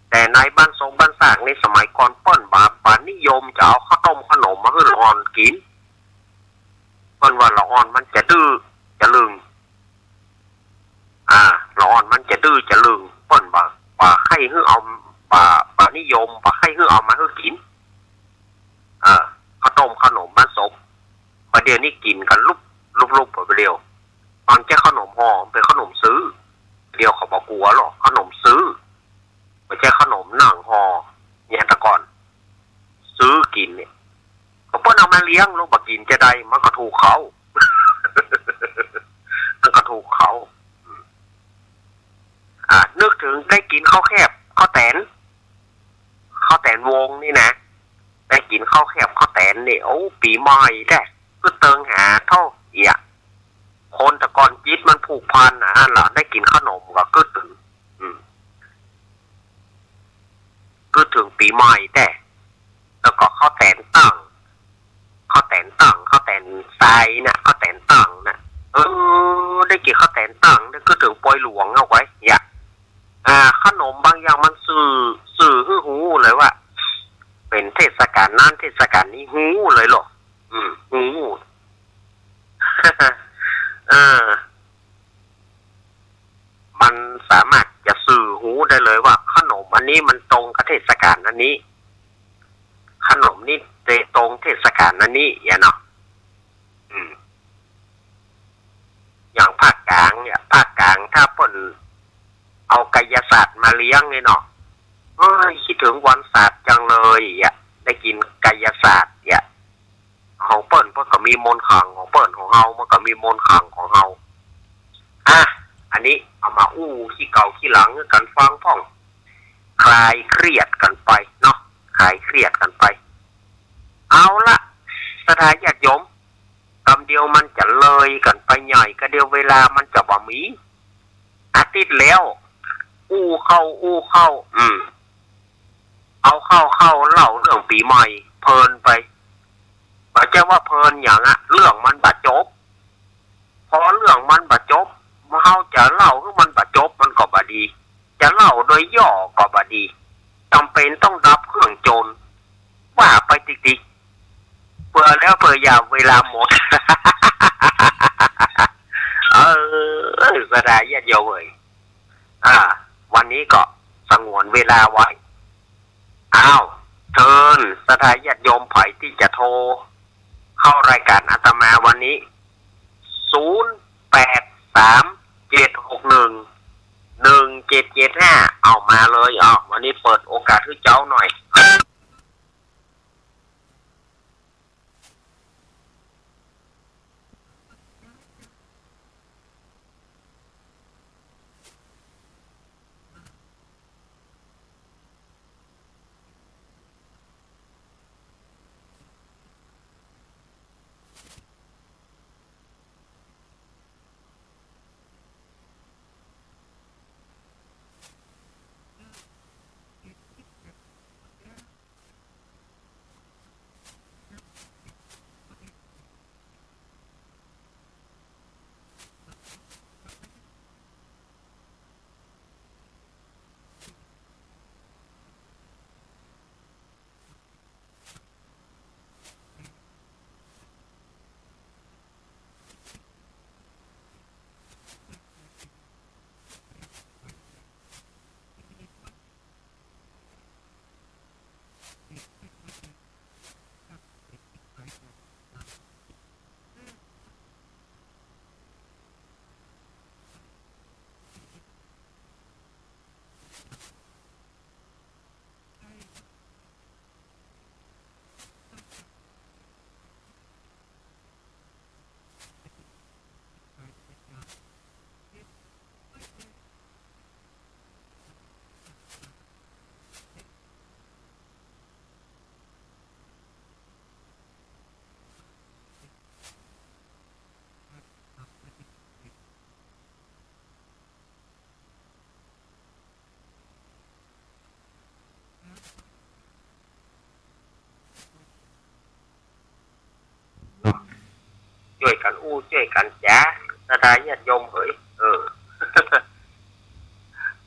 แต่ในบ้านโสมบ้านสากนี่สมัยก่อนเปิ้นบ่า บ่านิยมจะเอาข้าวต้มขนมมาหื้อละอ่อนกิ๋น เปิ้นว่าละอ่อนมันจะดื้อจะลึง อ่า ละอ่อนมันจะดื้อจะลึง เปิ้นบ่า บ่าใค่หื้อเอา บ่า บ่านิยม บ่าใค่หื้อเอามาหื้อกิ๋น เออ ข้าวต้มขนมบ้านโสม บ่าเดี่ยวนี้กิ๋นกั๋นลุบลุบลุบบ่าเดี่ยว ต๋อนเจ๊าขนมห่อเป๋นขนมซื้อ เดี่ยวเขาบ่กั๋วหรอก ขนมซื้อ บ่ใจ้ขนมหนังห่อ เนี่ยตะก่อน ซื้อกิ๋นเนี่ย ก็เปิ้นเอามาเลี้ยง ลูกบ่กิ๋นจะใด มันก็ถูกเขา มันก็ถูกเขา อืม อ่า นึกเถิงได้กิ๋นข้าวแคบ ข้าวแตน ข้าวแตนวงนี่นะ ได้กิ๋นข้าวแคบข้าวแตนนี่ โอ้ ปี๋ใหม่แต๊ กึ๊ดเติงหาเต้าเอี้ย คนตะก่อนจิตมันผูกพันนะ อันละได้กิ๋นขนมก็กึ๊ดเถิง อืม กึ๊ดเถิงปี๋ใหม่แต๊ แล้วก็ข้าวแตนตั้ง ข้าวแตนตั้ง ข้าวแตนทรายน่ะ ข้าวแตนตั้งน่ะ เออ ได้กิ๋นข้าวแตนตั้ง ได้กึ๊ดเถิงปอยหลวงเอาไว้ เอี้ย อ่า ขนมบางอย่างมันสื่อ สื่อหื้อฮู้เลยว่า เป๋นเทศกาลนั้นเทศกาลนี้ ฮู้เลยเหรอ อืม ฮู้ เออ มันสามารถจะสื่อฮู้ได้เลยว่า ขนมอันนี้มันตรงกับเทศกาลอันนี้ ขนมนี้จะตรงเทศกาลอันนี้ เอี้ยเนาะ อืม อย่างภาคกลางเนี่ย ภาคกลางถ้าเปิ้นเอาไกยศาสตร์มาเลี้ยงนี่เนาะ เอ้ย คิดถึงวันศาสตร์จังเลย เอี้ย ได้กิ๋นไกยศาสตร์ เอี้ย ของเปิ้น เปิ้นก็มีมนต์ขลังของเปิ้น ของเฮามันก็มีมนต์ขลังของเฮา อ่ะ อันนี้เอามาอู้ขี้เก่าขี้หลังหื้อกั๋นฟังพ่อง คลายเครียดกั๋นไปเนาะ คลายเครียดกั๋นไป เอาละ ศรัทธาญาติโยม กำเดียวมันจะเลยกั๋นไปใหญ่ กำเดียวเวลามันจะบ่มี อาทิตย์แล้ว อู้เข้า อู้เข้า อืม เอาเข้า เข้าเล่าเรื่องปี๋ใหม่ เพลินไป บ่ใจ้ว่าเพลินหยังอะ เรื่องมันบ่จบ พอเรื่องมันบ่จบ เฮาจะเล่าหื้อมันบ่จบมันก็บ่ดี จะเล่าโดยย่อก็บ่ดี จ๋ำเป๋นต้องดับเครื่องโจร ว่าไปติ๊กๆ เปื่อแล้วเปื่อยาว เวลาหมด เออ ศรัทธาญาติโยมเอ๋ย อ่า วันนี้ก็สงวนเวลาไว้ อ้าว เชิญศรัทธาญาติโยมใผตี้จะโทรเข้ารายก๋านอาตมาวันนี้ ศูนย์แปดสามเจ็ดหกหนึ่งหนึ่งเจ็ดเจ็ดห้า เอามาเลย อ้าว วันนี้เปิดโอกาสหื้อเจ๊าหน่อย กู้จ้วยกั๋นจ๊ะ ศรัทธาญาติโยมเหย เออ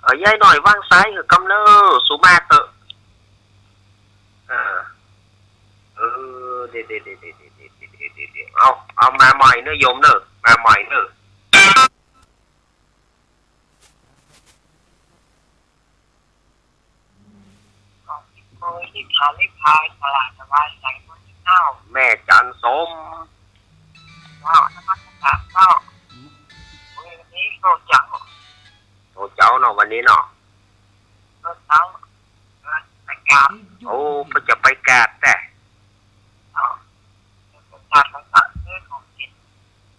เออ ยายหน่อยวางสายหื้อกำเน่อ สูมาเต๊อะ เออ เออ เดี๋ยว เดี๋ยว เอา เอามาใหม่เน่อโยมเน่อ มาใหม่เน่อ แม่จันทร์สม เจ้า นมัสก๋านเจ้า โอ้ วันนี้โตเจ๊า โตเจ๊าเนาะ วันนี้เนาะ โตเจ๊า เออ ไปกราบ โอ้ เปิ้นจะไปกราบแต๊ เออ ไปกราบแล้วก็ซื้อของกิ๋น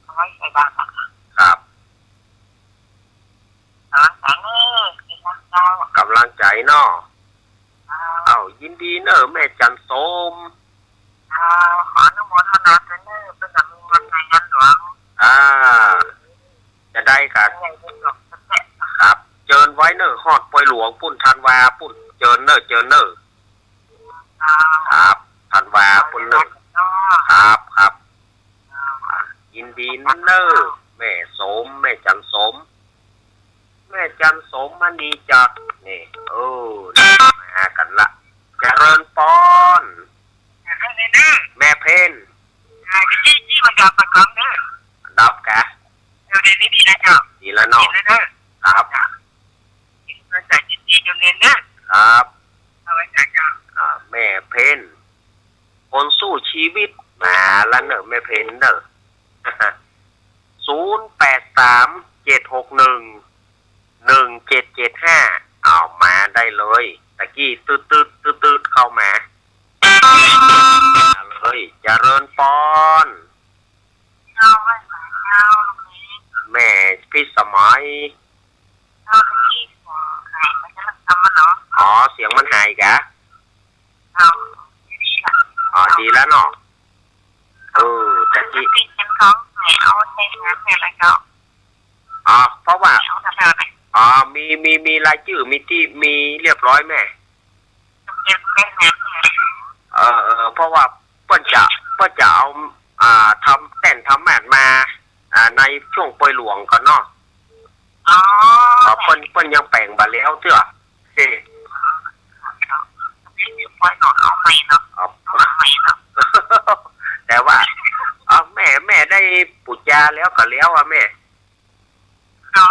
เอาไว้ใส่บาตรอะ ครับ กำลังใจเน่อ กำลังใจเจ้า กำลังใจเนาะ เจ้า เอ้า ยินดีเน่อ แม่จันทร์สม เจ้า ขออนุโมทนาเน่อ เปิ้นจะมีงานใหญ่งานหลวง อ่า จะได้กั๋น งานใหญ่งานหลวงสักแป๊ะ ครับ เจิญไว้เน่อ ฮอดปอยหลวงปู๊น ธันวาปู๊น เจิญเน่อ เจิญเน่อ เจ้า ครับ ธันวาปู๊นเน่อ เจ้า ครับ ครับ ยินดีเน่อ แม่สม แม่จันทร์สม แม่จันทร์สม มณีจักร นี่ เออ มากั๋นละ เจริญปอน แม่เพ็ญ อ่า จะจี้ จี้มันดับไปก่อนเน่อ ดับกะ เดี๋ยวนี้ดีแล้วเจ้า ดีแล้วเนาะ ดีแล้วเน่อ ครับ เจ้า ใส่จิตดีจนเน้นเน่อ ครับ เอาไว้ใส่เจ้า อ่า แม่เพ็ญ คนสู้ชีวิต มาละเน่อ แม่เพ็ญเน่อ ศูนย์แปดสาม เจ็ดหกหนึ่ง หนึ่งเจ็ดเจ็ดห้า เอามาได้เลย ตะกี้ตึ๊ดๆ ตึ๊ดๆ เข้ามา มาเลย เจริญปอน เจ้า ไหว้สาเจ้า ลูกนี้ แม่พิสมัย เจ้า ตะกี้เสียงหายไปแล้ว จำมันเนาะ อ๋อ เสียงมันหายกะ เจ้า ดีละ อ๋อ ดีแล้วเนาะ เออ ตะกี้ เป็นของแม่เอาใส่งานแม่แล้วเจ้า อ๋อ เพราะว่า แม่เอาเท่าไหร่ อ๋อ มี มี มีรายจื้อ มีตี้ มีเรียบร้อยแม่ เก็บไว้แม่ เออ เออ เพราะว่าเปิ้นจะ เปิ้นจะเอา อ่า ทำแต้นทำแม่นมา อ่า ในช่วงปอยหลวงก่อนเนาะ อ๋อ อ๋อ เปิ้น เปิ้นยังแป๋งบ่แล้วเตื้อ เฮ้ เดี๋ยวปอยหลวงเอาใหม่เนาะ อ๋อ เอาใหม่เนาะ แต่ว่า เอาแม่ แม่ได้ปู๋จาแล้วก็แล้วอะแม่ เอา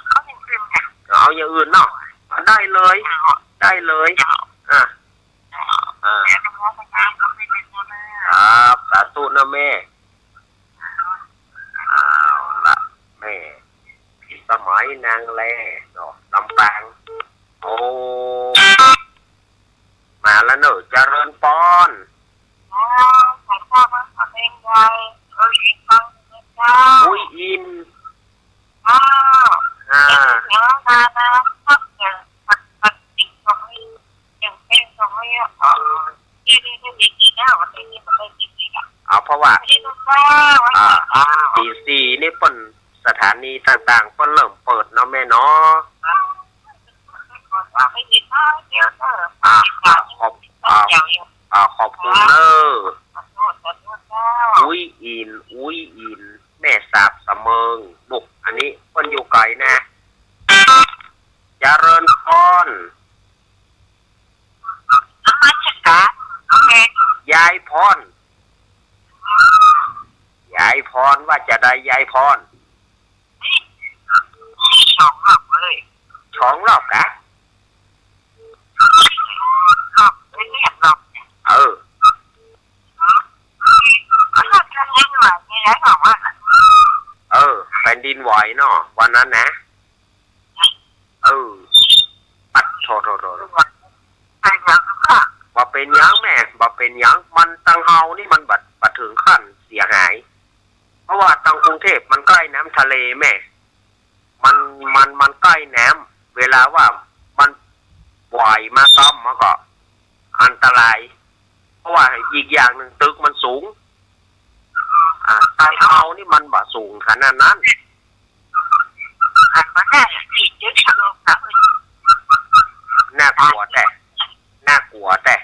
เอาอย่างอื่นค่ะ เอาอย่างอื่นเนาะ ได้เลย เอา ได้เลย เอา อ่ะ เอา อ่ะ แล้วหลวงพ่อพระนางก็ไม่เป็นเจ้าหน้า ครับ สาธุนะแม่ เอาละ แม่พิสมัยนางแลเนาะ ลำปาง โอ้ มาแล้วเนอะ เจริญปอน อ๋อ ขอโทษนะ ขอเพลงใหญ่ เออ อีกครั้งหนึ่งนะเจ้า อุ้ยอิน อ้าว อ่า เดี๋ยวมานะ พักเดี๋ยว พัก พักสิ่งของนี่ อย่างเช่นของนี่ เออ ที่นี่ไม่มีกินแล้ว วันนี้ไม่ได้กินอีกอ่ะ เอาเพราะว่า ไม่ได้รู้ว่า ว่า อ่า อ่า ตีสี่นี่เปิ้น สถานีต่างๆ เปิ้นเริ่มเปิดเนาะแม่เนาะ อ่า ขอบ อ่า อ่า ขอบคุณเนอะ อุ้ยอิน อุ้ยอิน แม่สาบสะเมิง ลูก อันนี้เปิ้นอยู่ไกลนะ เจริญพร นมัสก๋าน โอเค ยายพร ยายพร ว่าจะใดยายพร สองรอบเลย สองรอบกะ รอบไม่เรียบรอบ เออ ก็แผ่นดินไหวนี่แหละ สองวันน่ะ เออ แผ่นดินไหวเนาะ วันนั้นนะ เออ ปัดโท โท โท บ่เป็นหยังค่ะ บ่เป็นหยังแม่ บ่เป็นหยัง มันตังเฮานี่มันบ่ บ่เถิงขั้นเสียหาย เพราะว่าตังกรุงเทพฯมันใก้น้ำทะเลแม่ มัน มัน มันใก้น้ำ เวลาว่ามันไหวมาซ้ำมันก็อันตราย เพราะว่าอีกอย่างนึ่งตึกมันสูง อ่า ตังเฮานี่มันบ่สูงขนาดนั้น น่ากลัวแต๊ น่ากลัวแต๊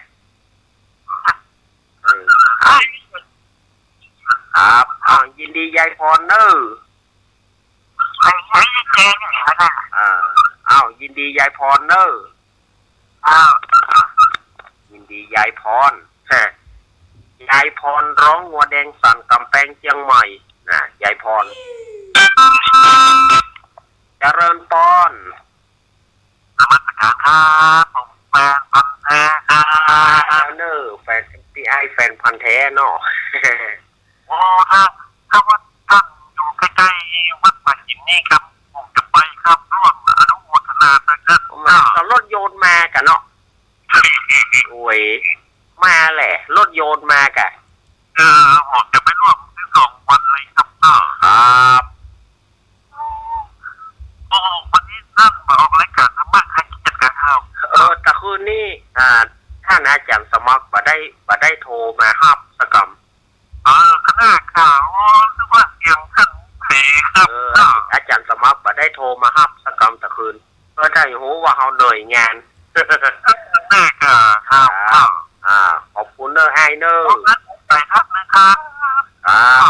เออ ครับ ครับ อ่า ยินดียายพ ดียายพรเน่อ อ้าว ยินดียายพร ฮะ ยายพรร้องงัวแดงสันก๋ำแปงเจียงใหม่ นะ ยายพร เจริญปอน นมัสการครับ ผมแฟนพันธุ์แท้ครับ เน่อ แฟน ตี้อ้ายแฟนพันธุ์แท้เนาะ โอ้ ถ้า ถ้าว่าต้านอยู่ใก้ๆ วัดป่าหินนี่ครับ ผมจะไปครับ ร่วมอนุโมทนานะครับ ก็รถยนต์มาก่ะเนาะ โอ้ย มาแหละ รถยนต์มาก่ะ เออ ผมจะไปร่วมสักสองวันเลยครับ ครับ โอ้ วันนี้ต้านมาออกรายการธรรมะใครจัดการครับ เออ ตะคืนนี้ อ่า ต้านอาจ๋ารย์สมัครบ่ได้ บ่ได้โทรมาฮับสักกำ เออ ก็น่าข่าว นึกว่าเสียงต้านเป๋ครับ เออ อาจ๋ารย์สมัครบ่ได้โทรมาฮับสักกำตะคืน เปิ้นได้ฮู้ว่าเฮาเหนื่อยงาน น่าข่าว ครับ อ่า ขอบคุณเน่ออ้ายเน่อ ไปครับนะครับ ครั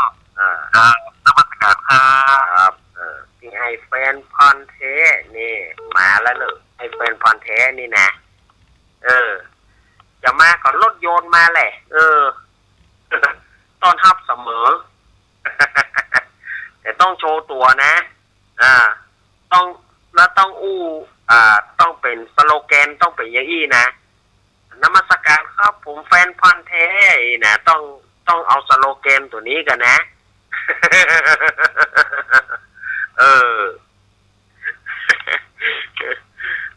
บ อ่า ครับ นมัสการครับ ครับ เออ ตี้อ้ายแฟนพันธุ์แท้นี่ มาแล้วเน่อ อ้ายแฟนพันธุ์แท้นี่นะ เออ จะมาก็รถยนต์มาแหละ เออ ต้อนฮับเสมอ แต่ต้องโชว์ตั๋วนะ อ่า ต้อง แล้วต้องอู้ อ่า ต้องเป๋นสโลแกน ต้องเป๋นอย่างอี้นะ นมัสการครับ ผมแฟนพันธุ์แท้ อี้นะ ต้อง ต้องเอาสโลแกนตั๋วนี้ก่อนนะ เออ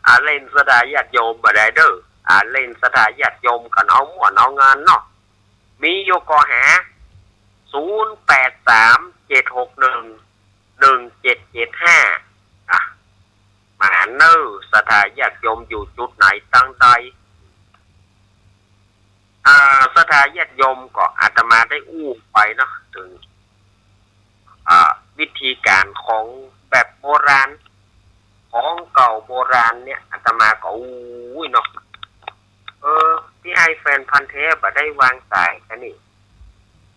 อาเล่นศรัทธาญาติโยมบ่ได้เน่อ อาเล่นศรัทธาญาติโยมกั๋นเอาม่วนเอางานเนาะ มีอยู่ก่อหา ศูนย์แปดสาม เจ็ดหกหนึ่ง หนึ่งเจ็ดเจ็ดห้า อ่ะ มาเน่อ ศรัทธาญาติโยมอยู่จุดไหนตังใด อ่า ศรัทธาญาติโยมก็อาตมาได้อู้ไปเนาะ เถิง อ่า วิธีก๋านของแบบโบราณ ของเก่าโบราณเนี่ย อาตมาก็อู้ยเนาะ เออ ตี้อ้ายแฟนพันธุ์แท้บ่ได้วางสายกะนี่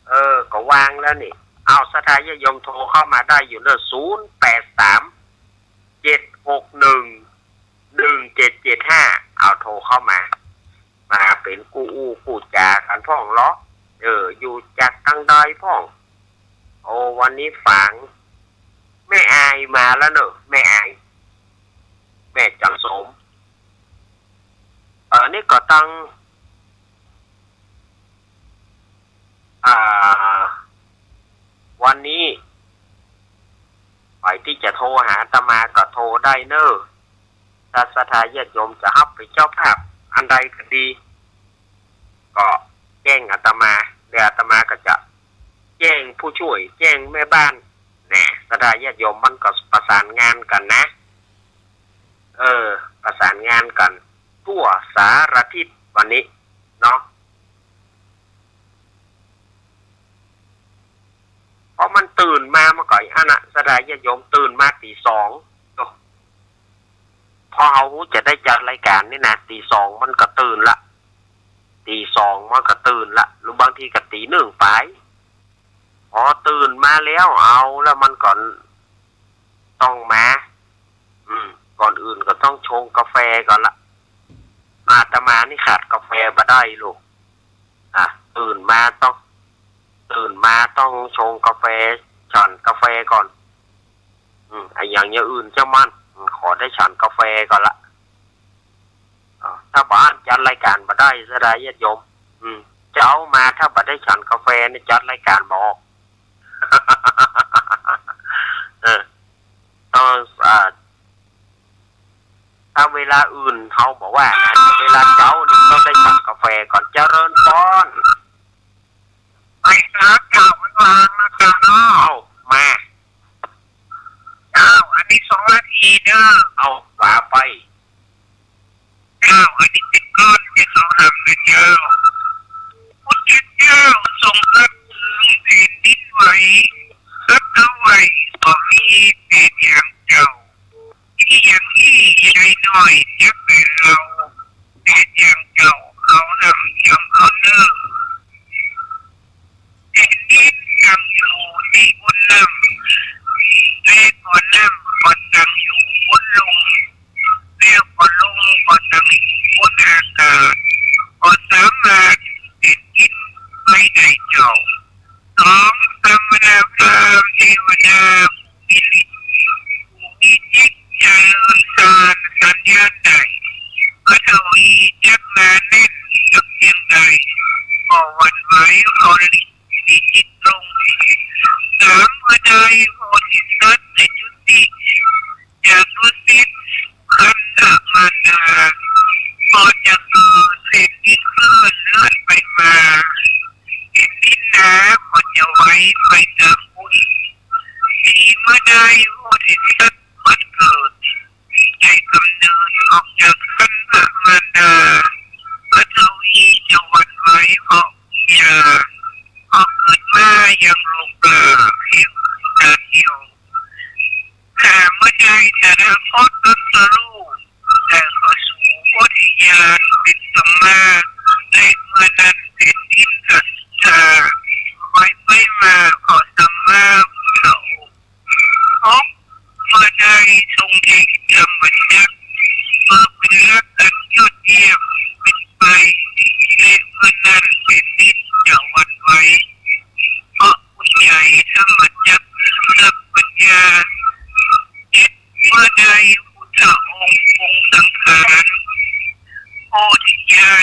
เออ ก็วางแล้วนี่ อ้าว ศรัทธาญาติโยมโทรเข้ามาได้อยู่เน่อ ศูนย์แปดสาม เจ็ดหกหนึ่ง หนึ่งเจ็ดเจ็ดห้า อ้าว โทรเข้ามา มาเป๋นกู้อู้กู้จ๋ากั๋นพ่องเนาะ เออ อยู่จากตังใดพ่อง โอ้ วันนี้ฝาง แม่อายมาแล้วเน่อ แม่อาย แม่จันทร์สม เออ นี่ก็ตัง อ่า วันนี้ ใผตี้จะโทรหาอาตมาก็โทรได้เน่อ ถ้าศรัทธาญาติโยมจะฮับเป๋นเจ้าภาพอันใดก็ดี ก็แจ้งอาตมา เดี๋ยวอาตมาก็จะแจ้งผู้ช่วย แจ้งแม่บ้าน แหน่ ศรัทธาญาติโยมมันก็ประสานงานกั๋นนะ เออ ประสานงานกั๋นทั่วสารทิศวันนี้เนาะ เพราะมันตื่นมาเมื่อก่อนอันน่ะ ศรัทธาญาติโยมตื่นมาตี๋สอง โอ้ พอเฮาจะได้จัดรายก๋านนี่นะ ตี๋สองมันก็ตื่นละ ตี๋สองมันก็ตื่นละ หรือบางทีก็ตี๋นึ่งไป พอตื่นมาแล้ว เอา แล้วมันก็ต้องมา อืม ก่อนอื่นก็ต้องชงกาแฟก่อนละ อาตมานี่ขาดกาแฟบ่ได้ลูก อ่ะ ตื่นมาต้อง ตื่นมาต้องชงกาแฟ ฉันกาแฟก่อน อืม อะหยังอย่างอื่นจ้างมัน อืม ขอได้ฉันกาแฟก่อนละ อ่า ถ้าบ่อั้นจัดรายก๋านบ่ได้ ศรัทธาญาติโยม อืม เจ๊ามาถ้าบ่ได้ฉันกาแฟนี่จัดรายก๋านบ่ออก เออ ต้อง อ่า ถ้าเวลาอื่นเฮาบ่ว่านะ แต่เวลาเจ๊านี่ต้องได้ฉันกาแฟก่อน เจริญปอน ไปครับ เจ้า มันวางนะเจ้าเนาะ เอ้า มา เจ้า อันนี้สองนาทีเด้อ เอ้า ว่าไป เจ้า อันนี้เป๋นก้อนตี้เขาทำนะเจ้า พระเจ้าทรงตรัสเถิงแผ่นดินไหว สัตว์ทั้งหลายบ่มีแปดอย่างเจ้า มีอย่างอี้ยายน้อยจักแปดเหล่า แปดอย่างเจ้า เขานำจำเอาเน่อ แผ่นดินตั้งอยู่ในก้นน้ำ และก้อนน้ำก็ตั้งอยู่ก้นลุ่ม และ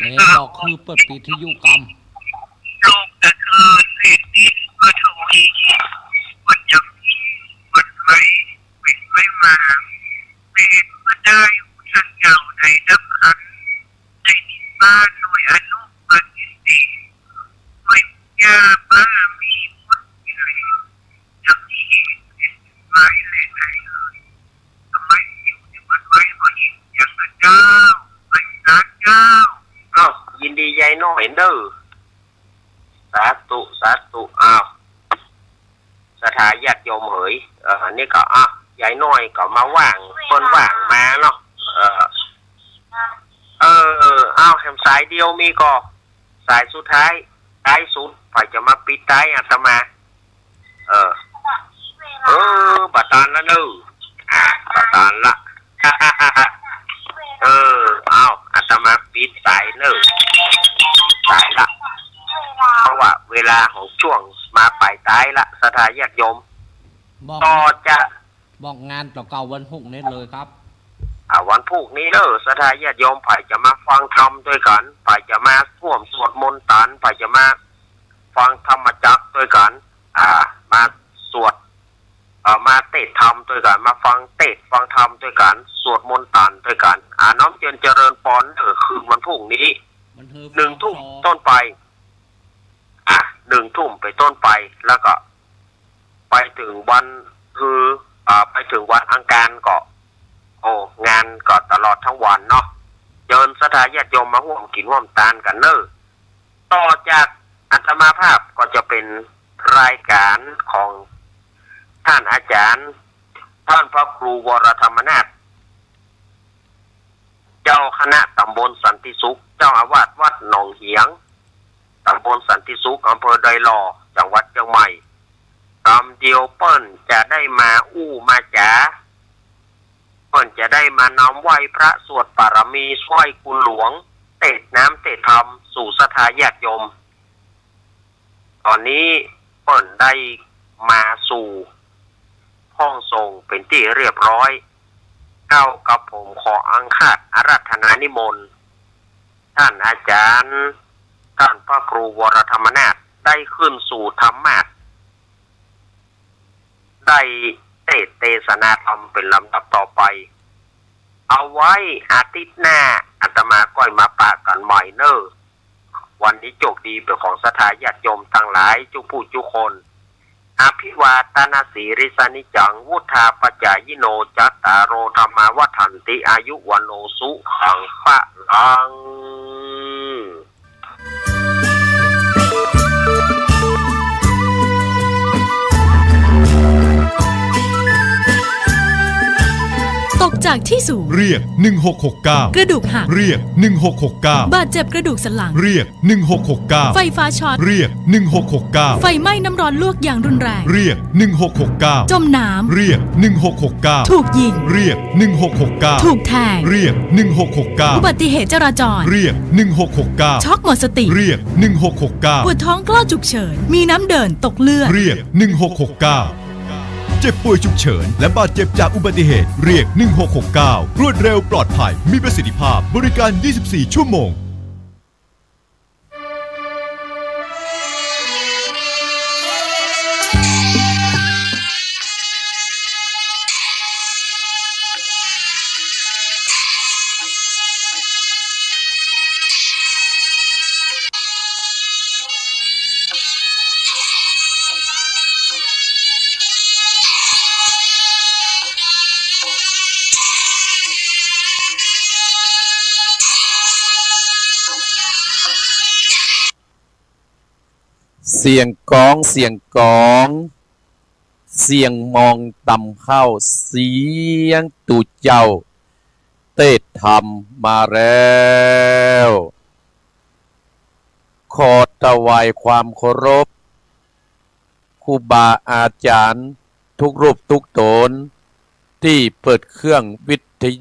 แหม ก็คือเปิดวิทยุกำ โลกก็คือเศษดินก็ถูกอีก วันยังมีวันไหว เว้นไว้มา เปรตก็ได้สัญญาในดับขัน ได้นิพพานโดยอนุปาทิเสส ด้วยญาณบารมีพุทธกิเลส จะมีเหตุเป็นไว้แลใดเอ่ย ทำไมอยู่ในวันไว้บ่ยินเสียงนะเจ้า ไพศาลเจ้า อ้าว ยินดียายน้อยเน่อ สาธุ สาธุ อ้าว ศรัทธาญาติโยมเหย เอ่อ นี่ก็ อ่ะ ยายน้อยก็มาว่าง เปิ้นว่างมาเนาะ เอ่อ เออ อ้าว แหมสายเดียวมีก่อ สายสุดท้าย ท้ายสุด ใผจะมาปิดท้ายอาตมา เออ เออ บ่ตานละเน่อ อ่ะ บ่ตานละ เออ อ้าว อาตมาปิดสายเน่อ ปิดสายละ เพราะว่าเวลาของช่วงมาป๋ายท้ายละ ศรัทธาญาติโยม บอก ต่อจาก บอกงานต่อเก่าวันพุธนี้เลยครับ อ่า วันพุธนี้เน่อ ศรัทธาญาติโยม ใผจะมาฟังธรรมตวยกั๋น ใผจะมาฮ่วมสวดมนต์ต๋าน ใผจะมาฟังธรรมจักรตวยกั๋น อ่า มาสวด เอ่อ มาเตสน์ธรรมตวยกั๋น มาฟังเตสน์ฟังธรรมตวยกั๋น สวดมนต์ต๋านตวยกั๋น อ่า น้อมเจียรติเจริญปอนเน่อ คืนวันพุธนี้ มันเฮอ หนึ่งทุ่ม ฟองซอ ต้นไป อ่ะ หนึ่งทุ่มไปนต้นไป แล้วก็ไปเถิงวัน คือ อ่า ไปเถิงวันอังคารก็ โอ้ งานก็ตลอดทั้งวันเนาะ เจิญศรัทธาญาติโยมมาฮ่วมกิ๋นฮ่วมตานกั๋นเน่อ ต่อจากอาตมาภาพก็จะเป๋นรายก๋านของต้านอาจ๋ารย์ ต้านพระครูวรธรรมนาถ เจ้าคณะต๋ำบลสันติสุข เจ้าอาวาสวัดหนองเหียง ต๋ำบลสันติสุข อำเภอดอยหล่อ จังหวัดเจียงใหม่ ต๋ามเดียวเปิ้นจะได้มาอู้มาจ๋า เปิ้นจะได้มาน้อมไหว้พระ สวดปารมี ไหว้คุณหลวง เตสน์น้ำเตสน์ธรรม สู่ศรัทธาญาติโยม ต๋อนนี้เปิ้นได้มาสู่ห้องส่งเป๋นตี้เรียบร้อย เก้ากับผมขออังคาดอาราธนานิมนต์ ต้านอาจ๋ารย์ ต้านพระครูวรธรรมนาถ ได้ขึ้นสู่ธรรมาสน์ ได้เตสน์เตสนาธรรมเป๋นลำดับต่อไป เอาไว้อาทิตย์หน้า อาตมาก้อยมาปะกั๋นใหม่เน่อ วันนี้โจคดีเป๋นของศรัทธาญาติโยมตังหลายจุผู้จุคน อภิวาทนสีลิสสะนิจจัง วุฑฒาปจายิโน จัตตาโร ธัมมา วัฑฒันติ อายุ วัณโณ สุขัง พะลัง ตกจากที่สูง เรียก หนึ่งหกหกเก้า กระดูกหัก เรียก หนึ่งหกหกเก้า บาดเจ็บกระดูกสันหลัง เรียก หนึ่งหกหกเก้า ไฟฟ้าช็อต เรียก หนึ่งหกหกเก้า ไฟไหม้น้ำร้อนลวกอย่างรุนแรง เรียก หนึ่งหกหกเก้า จมน้ำ เรียก หนึ่งหกหกเก้า ถูกยิง เรียก หนึ่งหกหกเก้า ถูกแทง เรียก หนึ่งหกหกเก้า อุบัติเหตุจราจร เรียก หนึ่งหกหกเก้า ช็อกหมดสติ เรียก หนึ่งหกหกเก้า ปวดท้องคลอดฉุกเฉิน มีน้ำเดิน ตกเลือด เรียก หนึ่งหกหกเก้า เจ็บป่วยฉุกเฉิน และบาดเจ็บจากอุบัติเหตุ เรียก หนึ่งหกหกเก้า รวดเร็ว ปลอดภัย มีประสิทธิภาพ บริการ ยี่สิบสี่ ชั่วโมง เสียงก๋อง เสียงก๋อง เสียงมองต่ำเข้า เสียงตุ๊เจ้า เตสน์ธรรมมาแล้ว ขอถวายความเคารพ ครูบาอาจ๋ารย์ทุกรูปทุกต๋น ตี้เปิดเครื่องวิทยุ